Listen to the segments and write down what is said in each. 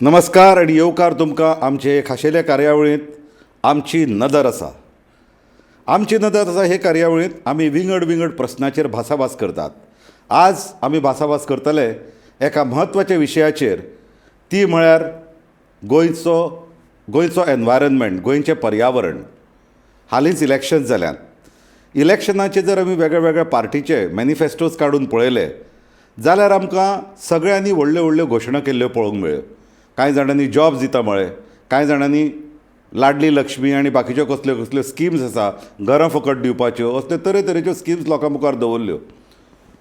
नमस्कार आनी येवकार तुमकां आमचे खाशेले कार्यावळींत आमची नदर आसा. आमची नदर आसा हे कार्यावळींत आमी विंगड विंगड प्रस्नाचेर भासाभास करतात. आज आमी भासाभास करतले एका म्हत्वाच्या विशयाचेर, ती म्हळ्यार गोंयचो गोंयचो एनवायरनमेंट, गोंयचें पर्यावरण. हालींच इलेक्शन जाल्यात. इलेक्शनाचे जर आमी वेगळ्या वेगळ्या पार्टीचे मॅनिफेस्टोज काडून पळयले जाल्यार आमकां सगळ्यांनी व्हडल्यो व्हडल्यो घोशणा केल्ल्यो पळोवंक मेळ्ळ्यो. कांय जाणांनी जॉब्स दिता म्हळें, कांय जाणांनी लाडली लक्ष्मी आनी बाकीच्यो कसल्यो कसल्यो स्किम्स आसा, घरां फुकट दिवपाच्यो, असल्यो तरेतरेच्यो स्किम्स लोकां मुखार दवरल्यो.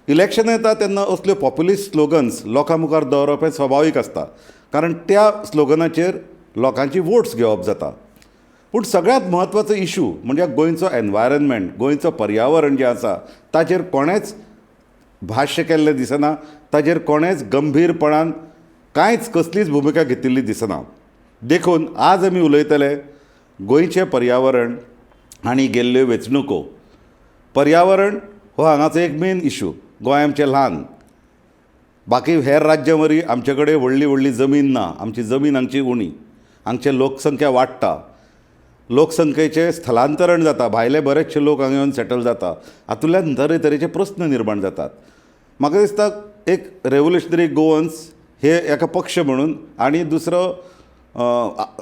इलेक्शन येता तेन्ना असल्यो पोप्युलिस्ट स्लोगन्स लोकां मुखार दवरप हें स्वाभावीक आसता, कारण त्या स्लोगनाचेर लोकांची वोट्स घेवप जाता. पूण सगळ्यांत म्हत्वाचो इशू म्हणजे गोंयचो एनवायरनमेंट, गोंयचो पर्यावरण जें आसा ताचेर कोणेंच भाश्य केल्लें दिसना, ताचेर कोणेंच गंभीरपणान कांयच कसलीच भुमिका घेतिल्ली दिसना. देखून आज आमी उलयतले गोंयचें पर्यावरण आनी गेल्ल्यो वेंचणुको. पर्यावरण हो हांगाचो एक मेन इशू. गोंय आमचें ल्हान, बाकी हेर राज्यां वरी आमचे कडेन व्हडली व्हडली जमीन ना, आमची जमीन हांगची उणी, हांगची लोकसंख्या वाडटा, लोकसंख्येचें स्थलांतरण जाता, भायले बरेचशे लोक हांगा येवन सेटल जाता, हातूंतल्यान तरेतरेचे प्रस्न निर्माण जातात. म्हाका दिसता एक रेवोल्युशनरी गोवन्स हे एका पक्ष म्हणून आनी दुसरो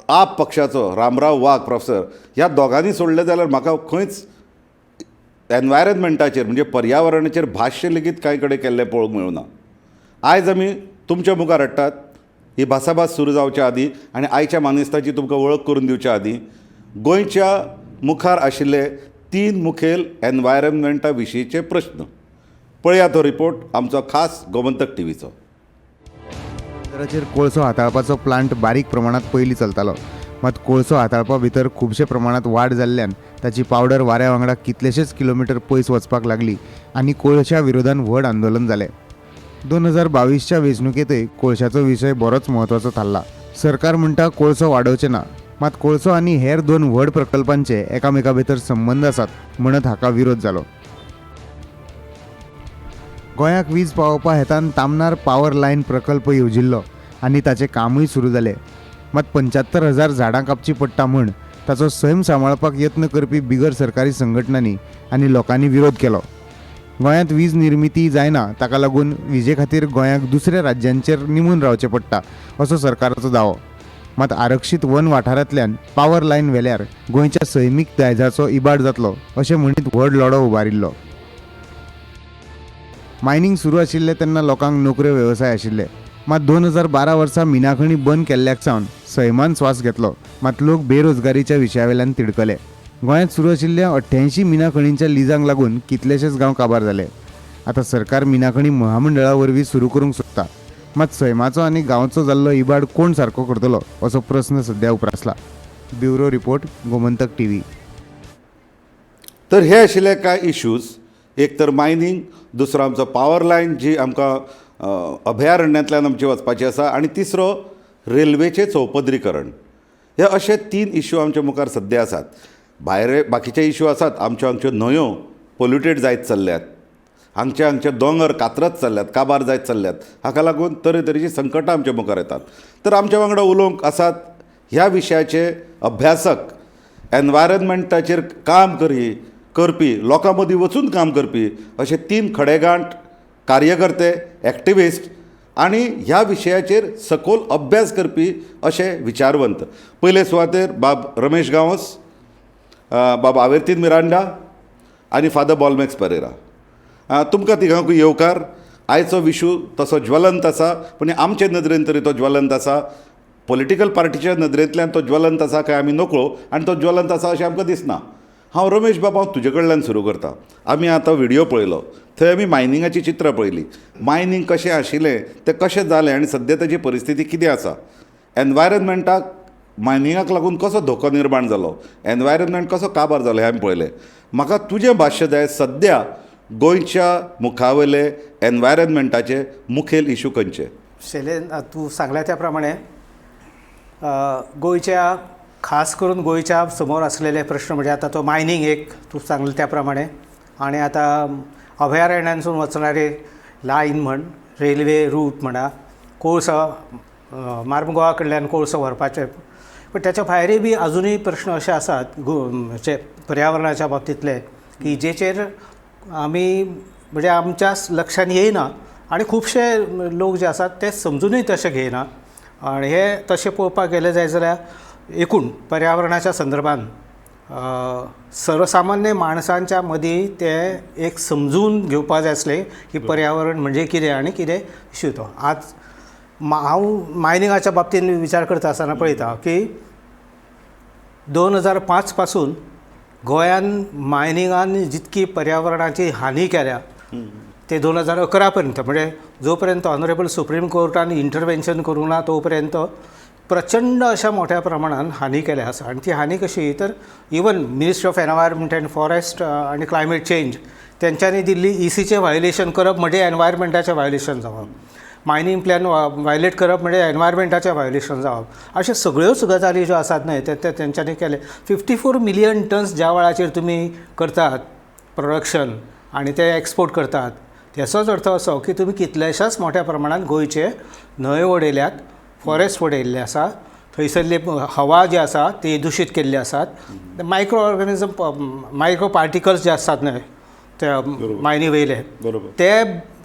आप पक्षाचो रामराव वाघ प्रोफेसर, ह्या दोगांनी सोडलें जाल्यार म्हाका खंयच एनवायरमेंटाचेर म्हणजे पर्यावरणाचेर भाश्य लेगीत कांय कडेन केल्लें पळोवंक मेळूना. आयज आमी तुमच्या मुखार हाडटात ही भासाभास सुरू जावच्या आदीं आनी आयच्या मानेस्ताची तुमकां वळख करून दिवच्या आदीं गोंयच्या मुखार आशिल्ले तीन मुखेल एनवायरमेंटा विशींचे प्रस्न. पळयात हो रिपोर्ट आमचो खास गोमंतक टीव्हीचो. दराचेर कोळसो हाताळपाचो प्लांट बारीक प्रमाणांत पयलीं चलतालो, मात कोळसो हाताळपा भितर खुबशे प्रमाणांत वाड जाल्ल्यान ताची पावडर वाऱ्या वांगडा कितलेशेच किलोमिटर पयस वचपाक लागली आनी कोळशा विरोधान व्हड आंदोलन जालें. 2022च्या वेंचणुकेंतय कोळशाचो विशय बरोच म्हत्वाचो थारला. सरकार म्हणटा कोळसो वाडोवचें ना, मात कोळसो आनी हेर दोन व्हड प्रकल्पांचे एकामेका भितर संबंद आसात म्हणत हाका विरोध जालो. गोंयाक वीज पावोवपा हेतान तामनार पावर लायन प्रकल्प येवजिल्लो आनी ताचें कामूय सुरू जालें, मात 75,000 झाडां कापची पडटा म्हूण ताचो सैम सांबाळपाक यत्न करपी बिगर सरकारी संघटनांनी आनी लोकांनी विरोध केलो. गोंयांत वीज निर्मिती जायना, ताका लागून विजे खातीर गोंयाक दुसऱ्या राज्यांचेर निंबून रावचें पडटा असो सरकाराचो दावो. मात आरक्षीत वन वाठारांतल्यान पावर लायन व्हेल्यार गोंयच्या सैमीक दायजाचो इबाड जातलो अशें म्हणीत व्हड लढो उबारिल्लो. मायनींग सुरू आशिल्लें तेन्ना लोकांक नोकऱ्यो वेवसाय आशिल्ले, मात 2012 वर्सा मिनाखणी बंद केल्ल्याक सावन सैमान स्वास घेतलो, मात लोक बेरोजगारीच्या विशयावेल्यान तिडकले. गोंयांत सुरू आशिल्ल्या 88 मिनाखणींच्या लिजांक लागून कितलेशेच गांव काबार जाले. आतां सरकार मिनाखणी महामंडळा वरवीं सुरू करूंक सोदता, मात सैमाचो आनी गांवचो जाल्लो इबाड कोण सारको करतलो असो प्रस्न सद्या उप्रासला. Bureau report, Gomantak TV. तर हे आशिल्ले कांय इश्यूज, एक तर मायनींग, दुसरो आमचो पावर लायन जी आमकां अभयारण्यांतल्यान आमची वचपाची आसा, आनी तिसरो रेल्वेचें चौपदरीकरण. हे अशे तीन इश्यू आमच्या मुखार सद्या आसात. भायर बाकीचे इश्यू आसात, आमच्यो हांगच्यो न्हंयो पोल्युटेड जायत चल्ल्यात, हांगचे हांगचे दोंगर कातरत चल्ल्यात, काबार जायत चल्ल्यात, हाका लागून तरेतरेचीं संकटां आमच्या मुखार येतात. तर आमच्या वांगडा उलोवंक आसात ह्या विशयाचे अभ्यासक, एनवायरमेंटाचेर काम करपी, लोकां मदीं वचून काम करपी अशे तीन खडेगांठ कार्यकर्ते, एक्टिविस्ट आनी ह्या विशयाचेर सखोल अभ्यास करपी अशे विचारवंत. पयले सुवातेर बाब रमेश गांवस, बाब आवेर्तीन मिरांडा आनी फादर बॉलमॅक्स परेरा. तुमकां तिगांकूय येवकार. आयचो विशू तसो ज्वलंत आसा, पूण आमचे नदरेन तरी तो ज्वलंत आसा, पॉलिटिकल पार्टीच्या नदरेंतल्यान तो ज्वलंत आसा काय आमी नकळो, आनी तो ज्वलंत आसा अशें आमकां दिसना. हांव रमेश बाब, हांव तुजे कडल्यान सुरू करता. आमी आतां व्हिडियो पळयलो, थंय आमी मायनिंगाचीं चित्रां पळयलीं. मायनींग कशें आशिल्लें, तें कशें जालें आनी सद्या ताची परिस्थिती कितें आसा, एनवायरमेंटाक मायनिंगाक लागून कसो धोको निर्माण जालो, एनवायरमेंट कसो काबार जालो हें आमी पळयलें. म्हाका तुजें भाश्य जाय, सद्या गोंयच्या मुखावयले एनवायरमेंटाचे मुखेल इशू खंयचे? शैलेन, तूं सांगल्या त्या प्रमाणे गोंयच्या, खास करून गोंयच्या समोर असलेले प्रश्न म्हणजे आतां तो मायनींग एक तूं सांगलें त्या प्रमाणे, आनी आतां अभयारण्यांसून वचणारे लायन म्हण, रेल्वे रूट म्हणा, कोळसो मार्मगोवा कडल्यान कोळसो व्हरपाचें. पण त्याच्या भायरूय बी अजुनूय प्रश्न अशे आसात जे पर्यावरणाच्या बाबतींतले की जेचेर आमी म्हणजे आमच्या लक्षान येयना आनी खुबशे लोक जे आसात ते समजुनूय तशें घेयना. आनी हे तशें पळोवपाक गेले जायत जाल्यार एकूण पर्यावरणाच्या संदर्भान सर्वसामान्य माणसांच्या मदीं ते एक समजून घेवपा जाय आसलें की पर्यावरण म्हणजे कितें आनी कितें इश्यू तो. आज हांव मायनिंगाच्या बाबतीन विचार करता आसतना पळयता की 2005 पासून गोंयान मायनिंगान जितकी पर्यावरणाची हानी केल्या ते 2011 पर्यंत, म्हणजे जो पर्यंत ऑनरेबल सुप्रीम कोर्टान इंटरवेन्शन करूंक ना तो पर्यंत प्रचंड अशा मोठ्या प्रमाणान हानी केल्या आसा. आनी ती हानी कशी तर even Ministry of Environment and Forest आनी क्लायमेट चेंज तेंच्यांनी दिल्ली ईसीचें व्हायोलेशन करप म्हणजे एनवायरमेंटाचें व्हायोलेशन जावप, मायनींग प्लॅन व्हायोलेट करप म्हणजे एनवायरमेंटाचें व्हायोलेशन जावप, अश्यो सगळ्योच गजाली ज्यो आसात न्हय ते तेंच्यांनी केले. 54 मिलियन टन्स ज्या वेळाचेर तुमी करतात प्रोडक्शन आनी ते एक्सपोर्ट करतात, तेचोच अर्थ असो की तुमी कितल्याशाच मोठ्या प्रमाणान गोंयचे न्हंय वडयल्यात, फॉरेस्ट वडयल्ले आसा, थंयसरली हवा जी आसा ती दुशीत केल्ली आसात. मायक्रो ऑर्गनिजम, मायक्रो पार्टिकल्स जे आसात न्हय त्या मायनी वयले ते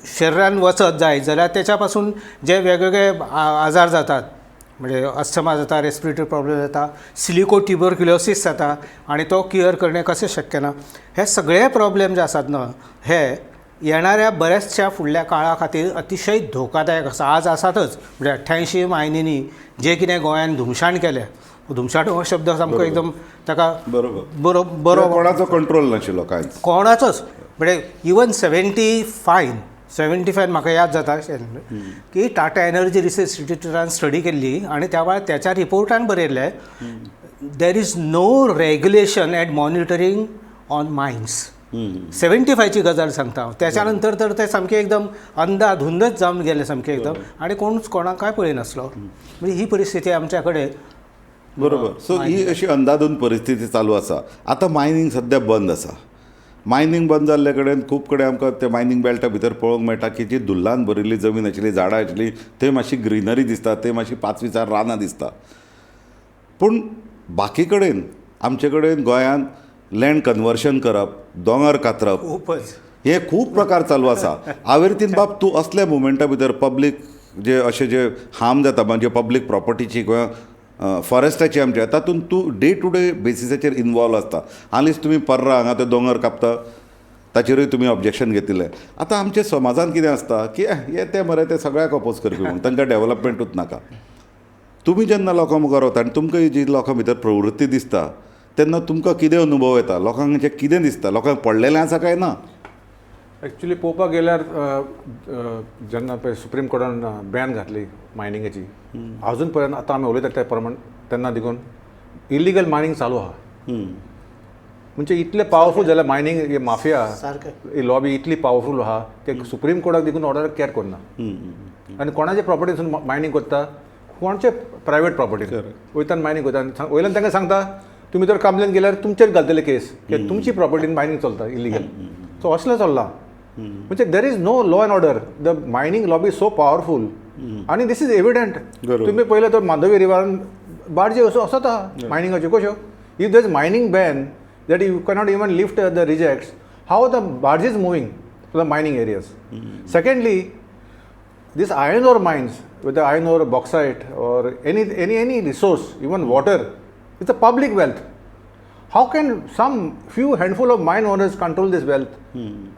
शरिरान वचत जायत जाल्यार तेच्या पासून जे वेगवेगळे आजार जातात, म्हणजे अस्थमा जाता, रेस्पिरेटरी प्रॉब्लम जाता, सिलिको ट्युबरक्युलोसीस जाता आनी तो क्युअर करणे कशें शक्य ना. हे सगळे प्रॉब्लेम जे आसात न्हय हे येणाऱ्या बऱ्याचशा फुडल्या काळा खातीर अतिशय धोकादायक आसा. आज आसातच, म्हणजे 88 मायनींनी जे कितें गोंयान धुमशाण केलें, धुमशाण हो शब्द सामको एकदम ताका बरोबर बरो कोणाचो कंट्रोल नाशिल्लो कांयच, कोणाचोच. म्हणजे इवन 75 म्हाका याद जाता की टाटा एनर्जी रिसर्च इन्स्टिट्यूटान स्टडी केल्ली आनी त्या वेळार त्याच्या रिपोर्टान बरयल्लें there is no regulation and monitoring on mines. 75ची गजाल सांगता हांव. त्याच्या नंतर तर ते सामकें एकदम अंदाधुंदच जावन गेले सामकें एकदम आनी कोणूच कोणाक काय पळयनासलो. म्हणजे ही परिस्थिती आमच्या कडेन. बरोबर. सो ही अशी अंदाधून परिस्थिती चालू आसा. आतां मायनींग सद्या बंद आसा. मायनींग बंद जाल्ले कडेन खूब कडेन आमकां ते मायनींग बेल्टा भितर पळोवंक मेळटा की जी धुल्लान भरिल्ली जमीन आशिल्ली, झाडां आशिल्ली, थंय मातशी ग्रिनरी दिसता, थंय मातशी पाचवीचार रानां दिसता. पूण बाकी कडेन आमचे कडेन गोंयांत लँड कन्वर्शन करप, दोंगर कातरप, खूपच हे खूब प्रकार चालू आसा. आवेर्तीन बाब तूं असल्या मुवमेंटा भितर पब्लीक जे अशें जे हार्म जाता, म्हणजे पब्लीक प्रॉपर्टीची किंवा फॉरेस्टाची आमच्या, तातूंत तूं डे टू डे बेसिसाचेर इनवॉल्व आसता. हालींच तुमी पर्रा हांगा ते दोंगर कापता ताचेरूय तुमी ऑब्जेक्शन घेतिल्लें. आतां आमच्या समाजान कितें आसता की हे ते मरे ते सगळ्याक अपोज करपी म्हणून तांकां डेवलपमेंटूच नाका. तुमी जेन्ना लोकां मुखार वता आनी तुमकां जी लोकां भितर प्रवृत्ती दिसता तेन्ना तुमकां कितें अनुभव येता, लोकांक जें कितें दिसता, लोकांक पडलेलें आसा काय ना? एक्चुली पळोवपाक गेल्यार जेन्ना पळय सुप्रीम कोर्टान बॅन घातली मायनिंगाची, अजून पर्यंत आतां आमी उलयतात त्या प्रमाण तेन्ना देखून इलिगल मायनींग चालू आहा. म्हणजे इतलें पावरफूल जाल्यार मायनींग ही माफिया ही लॉबी इतली पावरफूल आहा की सुप्रीम कोर्टाक देखून ऑर्डर कॅर करना. आनी कोणाचे प्रॉपर्टीसून मायनींग करता, कोणाचे प्रायवेट प्रॉपर्टी वयतान मायनींग करता आनी वयल्यान तांकां सांगता तुमी जर कंप्लेन केल्यार तुमचेर घालतले केस की तुमची प्रॉपर्टीन मायनींग चलता इलिगल. सो असलें चल्लां. म्हणजे there is no law and order. The mining lobby so powerful आनी this is evident. तुमी पळयलें तर मांडवी रिवरान बार्जी असो आसता मायनिंगाच्यो कश्यो. If there is mining ban that you cannot even lift the rejects, how the barges moving to the mining areas. Secondly, this iron ore mines, whether iron ore, bauxite or any any any resource, even water, it's a public wealth. How can some few handful of mine owners control this wealth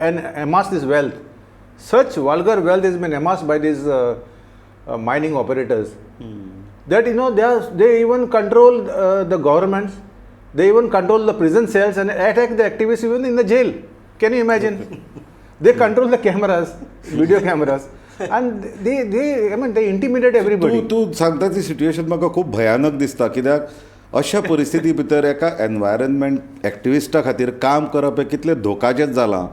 and amass this wealth? Such vulgar wealth has been amassed by these mining operators that you know they even control the governments, they even control the prison cells and attack the activists even in the jail. Can you imagine? They control the cameras, video cameras, and they I mean they intimidate everybody. तूं सांगता ती situation म्हाका खूब भयानक दिसता, कित्याक अशा परिस्थिती भितर एका एनवायरमेंट एक्टिविस्टा खातीर काम करप हें कितलें धोकाचेंच जालां,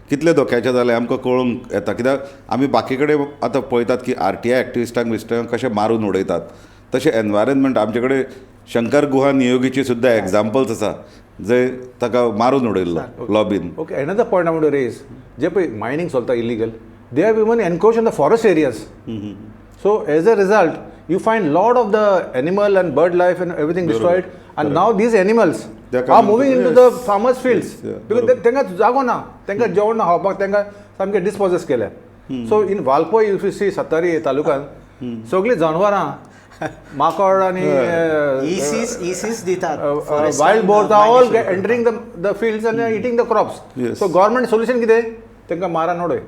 कितलें धोक्याचें जालें आमकां कळूंक येता. कित्याक आमी बाकी कडेन आतां पळयतात की आरटीआय एक्टिविस्टांक बिस्टांक कशें मारून उडयतात, तशें एनवायरमेंट आमचे कडेन शंकर गुहा नियोगीची सुद्दां एग्जाम्पल्स आसा जे ताका मारून उडयल्लो लॉबीन. Okay, another point I want to raise, जे पळय मायनींग चलता illegal, they have even encroach on the forest areas. So as a result You find lot of the animal and bird life and everything destroyed, and now these animals They are are coming moving to- into the farmers fields, because तांकां जागो ना, तांकां जेवण ना खावपाक, तांकां सामकें डिस्पोजस केले. So in Valpoi, if you see, Sattari तालुक्यान सगळीं जनावरां, माकड आनी इसीस इसीस दितात. Wild boars are all entering the fields and eating the crops. So government solution कितें? तांकां मारान उडय.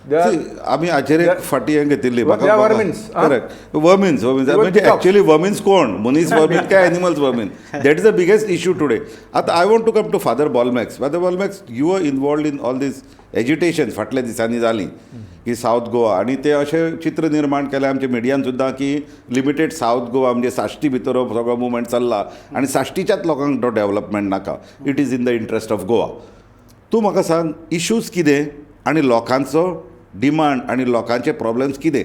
See, आमी हाचेर एक फाटीं हें घेतिल्ली. They are vermins, ah? Correct, vermins, vermins. Even म्हणजे peacocks. Actually वर्मिन्स कोण, मनीस वर्मीन काय animals vermin, that is the biggest issue today. आतां I want to come to Father Bolmax. Father Bolmax, you are involved in all these agitation फाटल्या दिसांनी जालीं की south Goa, आनी ते अशें चित्र निर्माण केलें आमच्या मिडियान सुद्दां की लिमिटेड सावथ गोवा म्हणजे साश्टी भितर हो सगळो मुवमेंट चल्ला आनी साश्टीच्याच लोकांक तो डेवलपमेंट नाका, it is in the interest of Goa. तूं म्हाका सांग, इश्यूज कितें आनी लोकांचो डिमांड आनी लोकांचे प्रॉब्लम्स कितें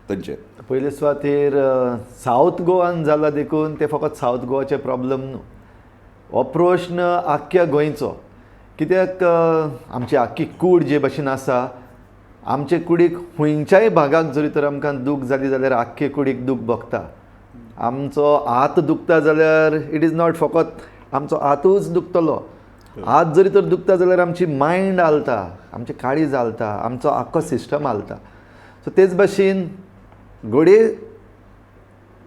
तांचे? पयले सुवातेर सावथ गोवान जाला देखून ते फकत सावथ गोवाचे प्रॉब्लम न्हू, हो प्रश्न आख्ख्या गोंयचो. कित्याक आमची आख्खी कूड जे भशेन आसा, आमचे कुडीक खंयच्याय भागाक जरी तर आमकां दूख जाली जाल्यार आख्खे कुडीक दूख भोगता. आमचो हात दुखता जाल्यार it is not फकत आमचो हातूच दुखतलो, हात जरी तर दुखता जाल्यार आमची मायंड हालता, आमचें काळीज हालता, आमचो आख्खो सिस्टम हालता. सो तेच भाशेन घडये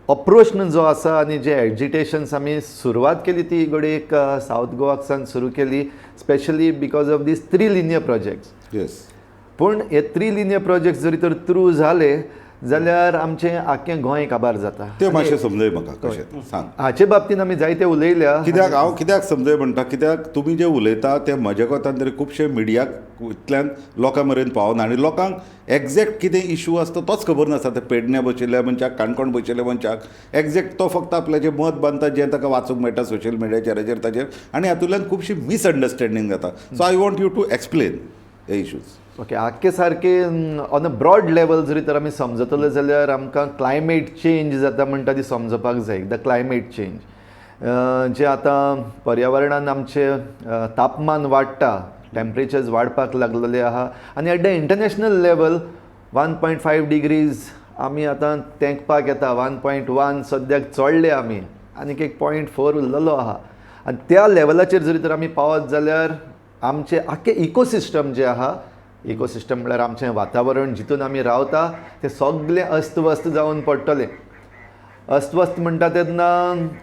हो प्रश्न जो आसा आनी जे एजिटेशन्स आमी सुरवात केली ती घडये एक सावथ गोवाक सावन सुरू केली, specially because of these three linear projects. पूण हे थ्री लिनियर प्रोजेक्ट्स जरी तर थ्रू जाले जाल्यार आमचें आख्खें गोंय काबार जाता. तें मातशें समजय म्हाका, कशें सांग. हाचे बाबतींत आमी जायते उलयल्या. कित्याक हांव कित्याक समजय म्हणटा, कित्याक तुमी जें उलयता तें म्हज्या कोतान तरी खुबशे मिडियाक इतल्यान लोकां मेरेन पावना आनी लोकांक एग्जॅक्ट कितें इशू आसता तोच खबर नासता. ते पेडण्या बशिल्ल्या मनशाक, काणकोण बशिल्ल्या मनशाक एग्जॅक्ट तो फक्त आपल्याचें मत बांदता जें ताका वाचूंक मेळटा सोशल मिडियाचेर, हाचेर ताचेर, आनी हातूंतल्यान खुबशी मिसअंडरस्टँडींग जाता. So I want you to explain हे इशूज. ओके, आख्खे सारके ऑन अ ब्रॉड लेवल जरी तर आमी समजतले जाल्यार आमकां क्लायमेट चेंज जाता म्हणटा ती समजपाक जाय. The climate change जें आतां पर्यावरणान आमचें तापमान वाडटा, टेम्परेचर्स वाडपाक लागलेले आहा आनी at the international level 1.5 degrees आमी आतां तेंकपाक येता. 1.1 सद्याक चडले आमी, आनीक एक 0.4 उरलेलो आहा आनी त्या लेवलाचेर जरी तर आमी पावत जाल्यार आमचें आख्खें इकोसिस्टम जें आहा, इकोसिस्टम म्हळ्यार आमचें वातावरण जितून आमी रावता, तें सगळें अस्तव्यस्त जावन पडटलें. अस्तव्यस्त म्हणटा तेन्ना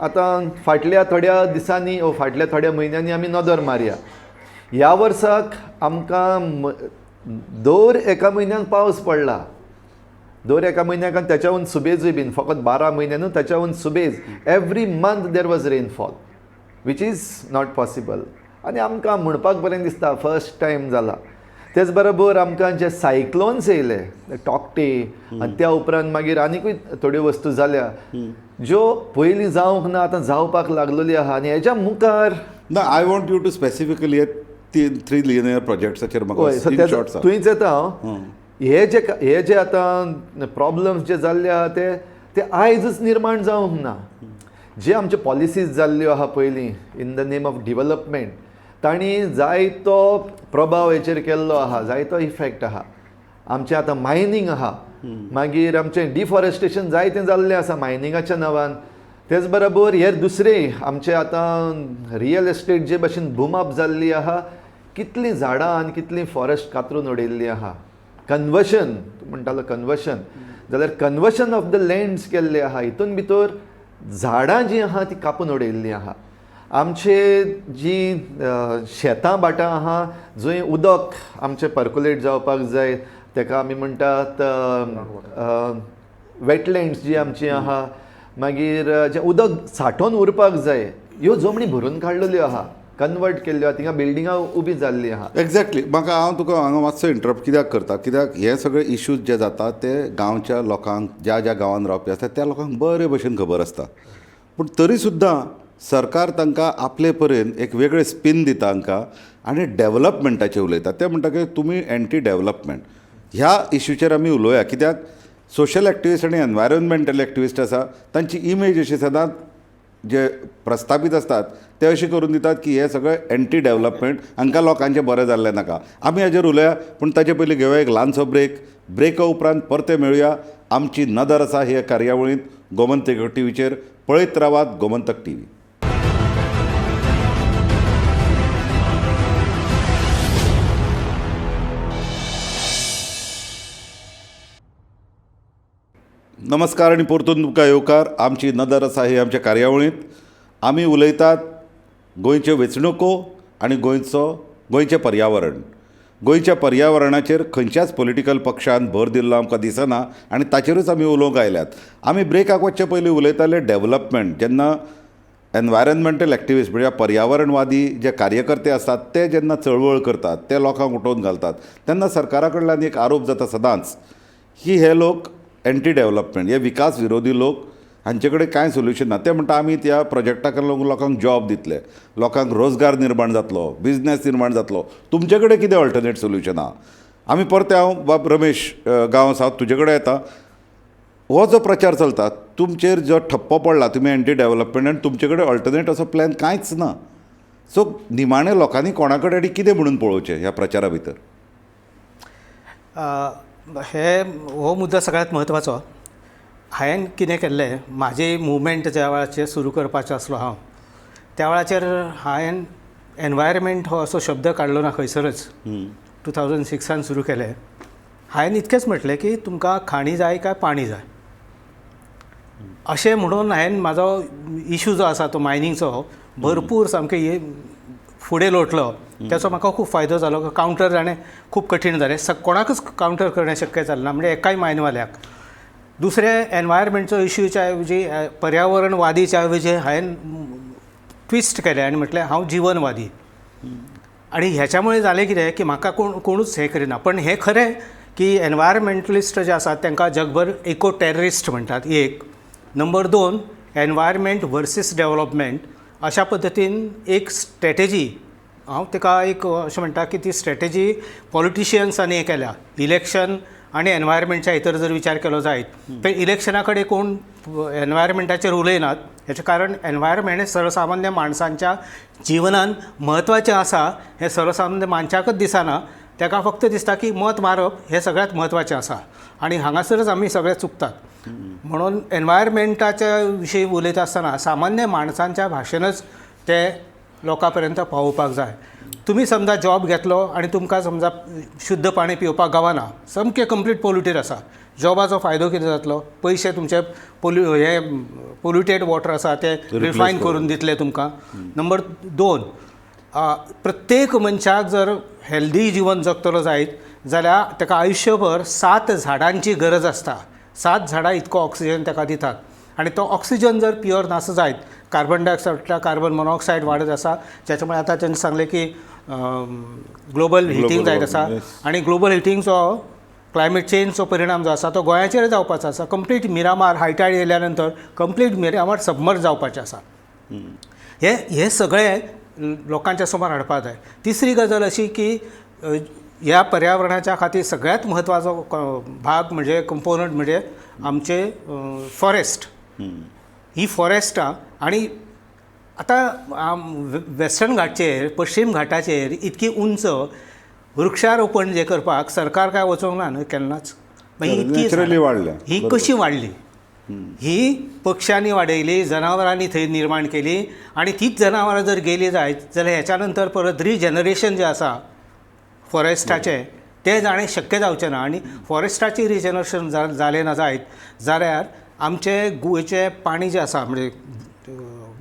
आतां फाटल्या थोड्या दिसांनी ओ फाटल्या थोड्या म्हयन्यांनी आमी नदर मारया. ह्या वर्साक आमकां दर एका म्हयन्याक पावस पडला, दर एका म्हयन्याक आनी त्याच्याहून सुबेजूय बीन, फकत 12 म्हयने न्हू, त्याच्याहून सुबेज. Every month there was rainfall, which is not possible. आनी आमकां म्हणपाक बरें दिसता, फर्स्ट टायम जाला. तेच बरोबर आमकां जे सायक्लोन्स येयले, टॉकटे आनी त्या उपरांत मागीर आनिकूय थोड्यो वस्तू जाल्या ज्यो पयलीं जावंक ना, आतां जावपाक लागलेली आहा आनी हेज्या मुखार ना, I want you to specifically तीन थ्री लिनियर प्रोजेक्ट्साचेर म्हाका हय, सो इन शॉर्ट सांग. थंयच येता हांव. हे जे आतां प्रॉब्लम्स जे जाल्ले आहा ते ते आयजच निर्माण जावंक ना. जे आमचे पॉलिसीज जाल्ल्यो आहा पयलीं in the name of development, तांणी जायतो प्रभाव हेचेर केल्लो आहा, जायतो इफेक्ट आहा. आमचें आतां मायनींग आहा, मागीर आमचें डिफॉरेस्टेशन जायतें जाल्लें आसा मायनिंगाच्या नांवान. तेच बरोबर हेर दुसरें आमचें आतां रियल एस्टेट जे भशेन बूम जाल्ली आहा, कितलीं झाडां आनी कितलीं फॉरेस्ट कातरून उडयल्लीं आहा. कन्वर्शन तूं म्हणटालो, कन्वर्शन जाल्यार कन्वर्शन ऑफ the lands केल्ले आहा, हितून भितर झाडां जीं आहा तीं कापून उडयल्लीं आहा. आमचे जीं शेतां भाटां आहा, जंय उदक आमचें पर्कुलेट जावपाक जाय, ताका आमी म्हणटात वेटलँड्स जी आमची आहा, मागीर जें उदक सांठोवन उरपाक जाय, ह्यो जमनी भरून काडलेल्यो आहा, कन्वर्ट केल्ल्यो आहा, थिंगा बिल्डिंगां उबीं जाल्लीं आहा. एक्झॅक्टली. म्हाका हांव तुका हांगा मातसो इंटरप्ट कित्याक करता, कित्याक हे सगळे इश्यूज जे जातात ते गांवच्या लोकांक, ज्या ज्या गांवांत रावपी आसता त्या लोकांक बरे भशेन खबर आसता, पूण तरी सुद्दां सरकार तांकां आपले परेन एक वेगळें स्पीन दिता तांकां आनी डेवलपमेंटाचें उलयता. ते म्हणटा की तुमी एंटी डेवलपमेंट. ह्या इश्यूचेर आमी उलोवया, कित्याक सोशल एक्टिविस्ट आनी एनवायरमेंटल एक्टिविस्ट आसा तांची इमेज अशी सदांच जे प्रस्थापीत आसतात ते अशें करून दितात की हे सगळे एंटी डेवलपमेंट, हांकां लोकांचें बरें जाल्लें नाका. आमी हाजेर उलोवया, पूण ताचे पयलीं घेवया एक ल्हानसो ब्रेक. ब्रेका उपरांत परते मेळुया. आमची नदर आसा हे कार्यावळींत गोमंतक टीव्हीचेर पळयत रावात गोमंतक टीव्ही. नमस्कार आनी परतून तुमकां येवकार. आमची नदर आसा ही आमच्या कार्यावळींत आमी उलयतात गोंयच्यो वेंचणुको आनी गोंयचें पर्यावरण. गोंयच्या पर्यावरणाचेर खंयच्याच पॉलिटिकल पक्षान भर दिल्लो आमकां दिसना आनी ताचेरूच आमी उलोवंक आयल्यात. आमी ब्रेकाक वचचे पयलीं उलयताले डेवलपमेंट. जेन्ना एनवायरमेंटल एक्टिविस्ट म्हणजे पर्यावरणवादी जे कार्यकर्ते आसात ते जेन्ना चळवळ करतात, ते लोकांक उठोवन घालतात, तेन्ना सरकारा कडल्यान एक आरोप जाता सदांच की हे लोक एंटी डेवलपमेंट, हे विकास विरोधी लोक, हांचे कडेन कांय सोल्युशन ना. ते म्हणटा आमी त्या प्रोजेक्टाक लागून लोकांक जॉब दितले, लोकांक रोजगार निर्माण जातलो, बिजनेस निर्माण जातलो, तुमचे कडेन कितें ऑल्टरनेट सोल्युशन आहा? आमी परते हांव बाब रमेश गांवस हांव तुजे कडेन येता. हो जो प्रचार चलता तुमचेर जो ठप्पो पडला, तुमी एंटी डेवलपमेंट आनी तुमचे कडेन ऑल्टरनेट असो प्लॅन कांयच ना. सो निमाणें लोकांनी कोणा कडेन आनी कितें म्हणून पळोवचें ह्या प्रचारा भितर? हो मुद्दो सगळ्यांत म्हत्वाचो. हांवें कितें केल्लें, म्हाजी मुवमेंट ज्या वेळाचेर सुरू करपाचो आसलो हांव, त्या वेळाचेर हांवें एनवायरमेंट हो असो शब्द काडलो ना खंयसरच. 2006 सुरू केलें. हांवें इतकेंच म्हटलें की तुमकां खाणी जाय काय पाणी जाय, अशें म्हणून हांवें म्हाजो इशू जो आसा तो मायनिंगचो भरपूर सामकें फुडें लोटलो. त्याचो म्हाका खूब फायदो जालो. कावंटर जाणें खूब कठीण जालें, कोणाकच कावंटर करणें शक्य जालें ना, म्हणजे एकाय मायनवाल्याक. दुसरें एनवायरमेंटचो इशूच्या ऐवजी पर्यावरणवादीच्या ऐवजी हांवें ट्विस्ट केलें आनी म्हटलें हांव जिवनवादी. आनी ह्याच्यामुळे जालें कितें की म्हाका कोणूच हें करिना. पण हें खरें की एनवायरमेंटलिस्ट जे आसात तांकां जगभर इको टेररिस्ट म्हणटात एक. नंबर 2, एनवायरमेंट वर्सीस डेवलपमेंट अशा पद्दतीन एक स्ट्रेटेजी, हांव ताका एक अशें म्हणटा की ती स्ट्रेटेजी पॉलिटिशियन्सांनी हें केल्या. इलेक्शन आनी एनवायरमेंटच्या भितर जर विचार केलो जायत तर इलेक्शना कडेन कोण एनवायरमेंटाचेर उलयनात. हेचें कारण एनवायरमेंट हें सर्वसामान्य माणसांच्या जिवनान म्हत्वाचें आसा हें सर्वसामान्य माणसाकच दिसना. ताका फक्त दिसता की मत मारप हें सगळ्यांत म्हत्वाचें आसा आनी हांगासरच आमी सगळे चुकतात. म्हणून एनवायरमेंटाच्या विशयी उलयता आसतना सामान्य माणसांच्या भाशेनच ते लोकां पर्यंत पावोवपाक जाय. तुमी समजा जॉब घेतलो आनी तुमकां समजा शुद्ध पाणी पिवपाक गावना, सामकें कंप्लीट पोल्युटेड आसा, जॉबाचो फायदो कितें जातलो? पयशे तुमचे हे पोल्युटेड वॉटर आसा ते रिफायन करून दितले तुमकां. नंबर 2, प्रत्येक मनशाक जर हेल्दी जिवन जगतलो जायत जाल्यार ताका आयुश्यभर 7 झाडांची गरज आसता. 7 झाडां इतको ऑक्सिजन ताका दितात आनी तो ऑक्सिजन जर प्युअर नासो जायत, कार्बन डायऑक्सायड कार्बन मोनॉक्सायड वाडत आसा, ज्याच्यामुळे आतां तांणी सांगलें की ग्लोबल हिटींग जायत आसा आनी ग्लोबल हिटींगचो क्लायमेट चेंजचो परिणाम जो आसा तो गोंयाचेर जावपाचो आसा. कंप्लीट मिरामार हायटायड येयल्या नंतर कंप्लीट मिरामार सबमर्ज जावपाचें आसा. हे हे सगळें लोकांच्या समोर हाडपाक जाय. तिसरी गजाल अशी की ह्या पर्यावरणाच्या खातीर सगळ्यांत म्हत्वाचो भाग म्हणजे कंपोनंट म्हणजे आमचे फॉरेस्ट. ही फॉरेस्टां आनी आतां वेस्टर्न घाटचेर पश्चीम घाटाचेर इतकी उंच वृक्षारोपण जे करपाक सरकार काय वचूंक ना न्हय केन्नाच. इतकी वाडल्या ही कशी वाडली? ही पक्ष्यांनी वाडयली, जनावरांनी थंय निर्माण केली आनी तीच जनावरां जर गेली जायत जाल्यार हेच्या नंतर परत रिजनरेशन जें आसा फॉरेस्टाचें तें जाणें शक्य जावचें ना. आनी फॉरेस्टाचें रिजनरेशन जालें ना जायत जाल्यार आमचें गोंयचें पाणी जें आसा म्हणजे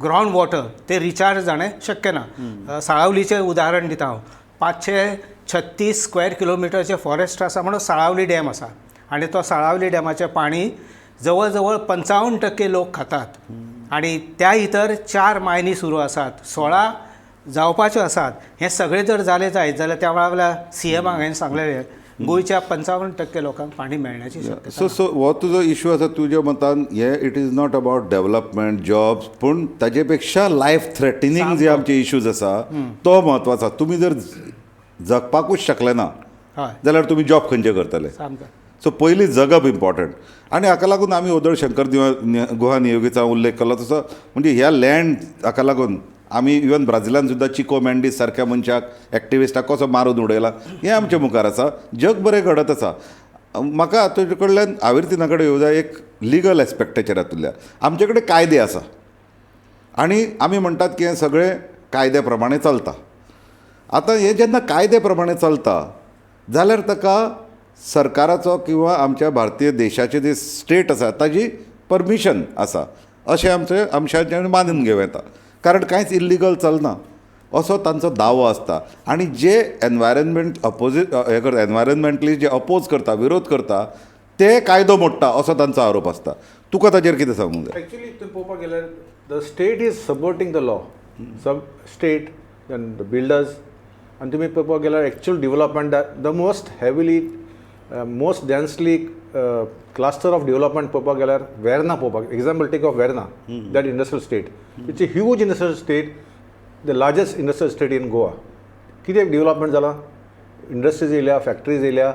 ग्रावंड वॉटर तें रिचार्ज जाणें शक्य ना. साळावलीचें उदाहरण दिता हांव. 536 स्क्वेअर किलोमिटरचें फॉरेस्ट आसा म्हणून साळावली डॅम आसा आनी तो साळावली डॅमाचें पाणी जवळ जवळ 55% लोक खातात आनी त्या भितर 4 मायनी सुरू आसात, 16 जावपाच्यो आसात. हें सगळें जर जालें जायत जाल्यार त्या वेळा सीएमाक हांवें सांगलेलें गोंयच्या 55% लोकांक पाणी मेळण्याची शक्यता. सो सो हो तुजो इशू आसा तुज्या मतान हे it is not about development jobs, पूण ताजे पेक्षा लायफ थ्रेटनिंग जे आमचे इशूज आसा तो म्हत्वाचो. तुमी जर जगपाकूच शकले ना जाल्यार तुमी जॉब खंयचे करतले? सो पयलीं जगप इम्पॉर्टंट. आनी हाका लागून आमी ओदळ शंकर गुहा नियोगीचा उल्लेख केलो तसो म्हणजे ह्या लँड हाका लागून आमी इवन ब्राझिलान सुद्दां चिको मेंडीस सारक्या मनशाक एक्टिविस्टाक कसो मारून उडयला हें आमच्या मुखार आसा. जग बरें घडत आसा. म्हाका तुजे कडल्यान आविर्तीना कडेन येवंक जाय एक लिगल एस्पेक्टाचेर हातूंतल्या. आमचे कडेन कायदे आसा आनी आमी म्हणटात की हें सगळें कायद्या प्रमाणें चलता. आतां हें जेन्ना कायद्या प्रमाणें चलता जाल्यार ताका सरकाराचो किंवा आमच्या भारतीय देशाचे जे स्टेट आसा ताजी परमिशन आसा अशें आमचें आमच्यान मानून घेवं येता, कारण कांयच इल्लिगल चलना असो तांचो दावो आसता. आनी जे एनवायरमेंट अपोजीट हें करता, एनवायरमेंटली जे अपोज करता, विरोध करता, ते कायदो मोडटा असो तांचो आरोप आसता. तुका ताजेर कितें सांगूंक जाय? एक्चुली तुमी पळोवपाक गेल्यार the state is supporting the law, sub state and the builders. आनी तुमी पळोवपाक गेल्यार actual development the most heavily most densely cluster of development पळोवपाक गेल्यार वेर्ना पळोवपाक, example take of Verna, that industrial state, it's a huge industrial state, the largest industrial state in Goa. कितें development जालां? Industries येयल्या, फॅक्टरीज येयल्या,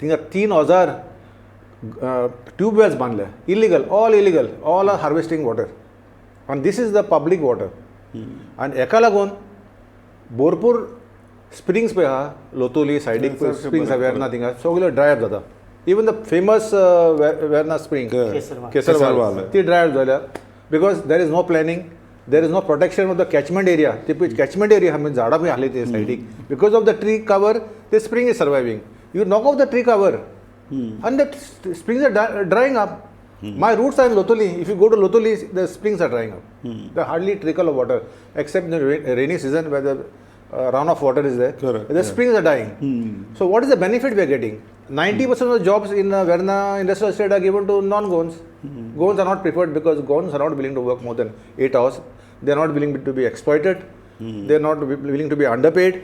थिंगा 3000 tube wells बांदल्या, illegal, all illegal, all are harvesting water, आनी this is the public water. आनी हेका लागून भरपूर स्प्रिंग्स पळय आहा, लोतोली सायडीक स्प्रिंग्स आहा वेर्ना, थिंगा सगळ्यो ड्राय अप जाता. Even the famous Verna spring Kesarval ती ड्राय अप जाल्या because there is no planning, there is no protection of the catchment area. ती पळय कॅचमेंट एरिया आहा, झाडां पळय आहली ते सायडीक, because of the tree cover the spring is surviving. You knock off the tree cover and the springs are drying up. My roots are in Loutolim. If you go to Loutolim, the springs are drying up. There hardly trickle of water, except in the rainy season where the runoff water is there. Correct. The springs are dying. So what is the benefit we are getting? 90% of the jobs in Verna industrial estate are given to non-Goans. Goans are not preferred because Goans are not willing to work more than 8 hours. They are not willing to be exploited. They are not willing to be underpaid,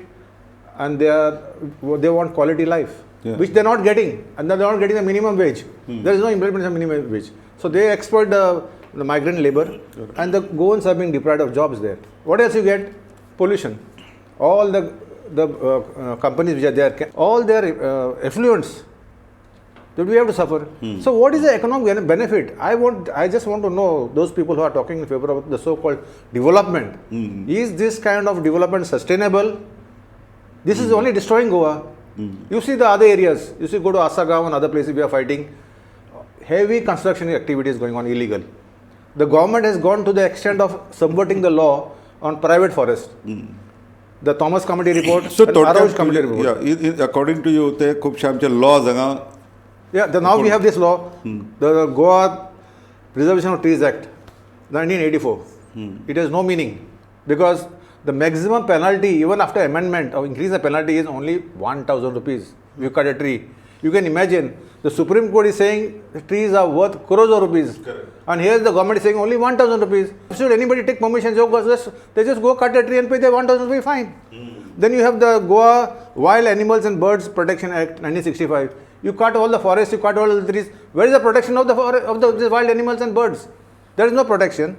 and they want quality life, which they are not getting, and they are not getting the minimum wage. There is no implementation of minimum wage. So they exploit the migrant labor, and the Goans are being deprived of jobs there. What else you get? Pollution. All the companies which are there, all their effluents that we have to suffer. So what is the economic benefit? I just want to know those people who are talking in favor of the so-called development. Is this kind of development sustainable? This is only destroying Goa. You see the other areas, you see go to Asagaon and other places we are fighting. Heavy construction activities going on illegal. The government has gone to the extent of subverting the law on private forest. The Thomas Committee report, so and Arrows Committee report. Yeah, according to you, ते खुबशे आमचे laws हांगा. Yeah, now we have this law, the Goa Preservation of Trees Act, 1984. It has no meaning because the maximum penalty, even after amendment or increase the penalty, is only 1,000 rupees. If you cut a tree. You can imagine, the Supreme Court is saying the trees are worth crores of rupees. Correct. And here the government is saying only 1,000 rupees. Should anybody take permission? They just go cut a tree and pay their 1,000 rupees fine. Then you have the Goa Wild Animals and Birds Protection Act, 1965. You cut all the forests, you cut all the trees. Where is the protection of the wild animals and birds? There is no protection.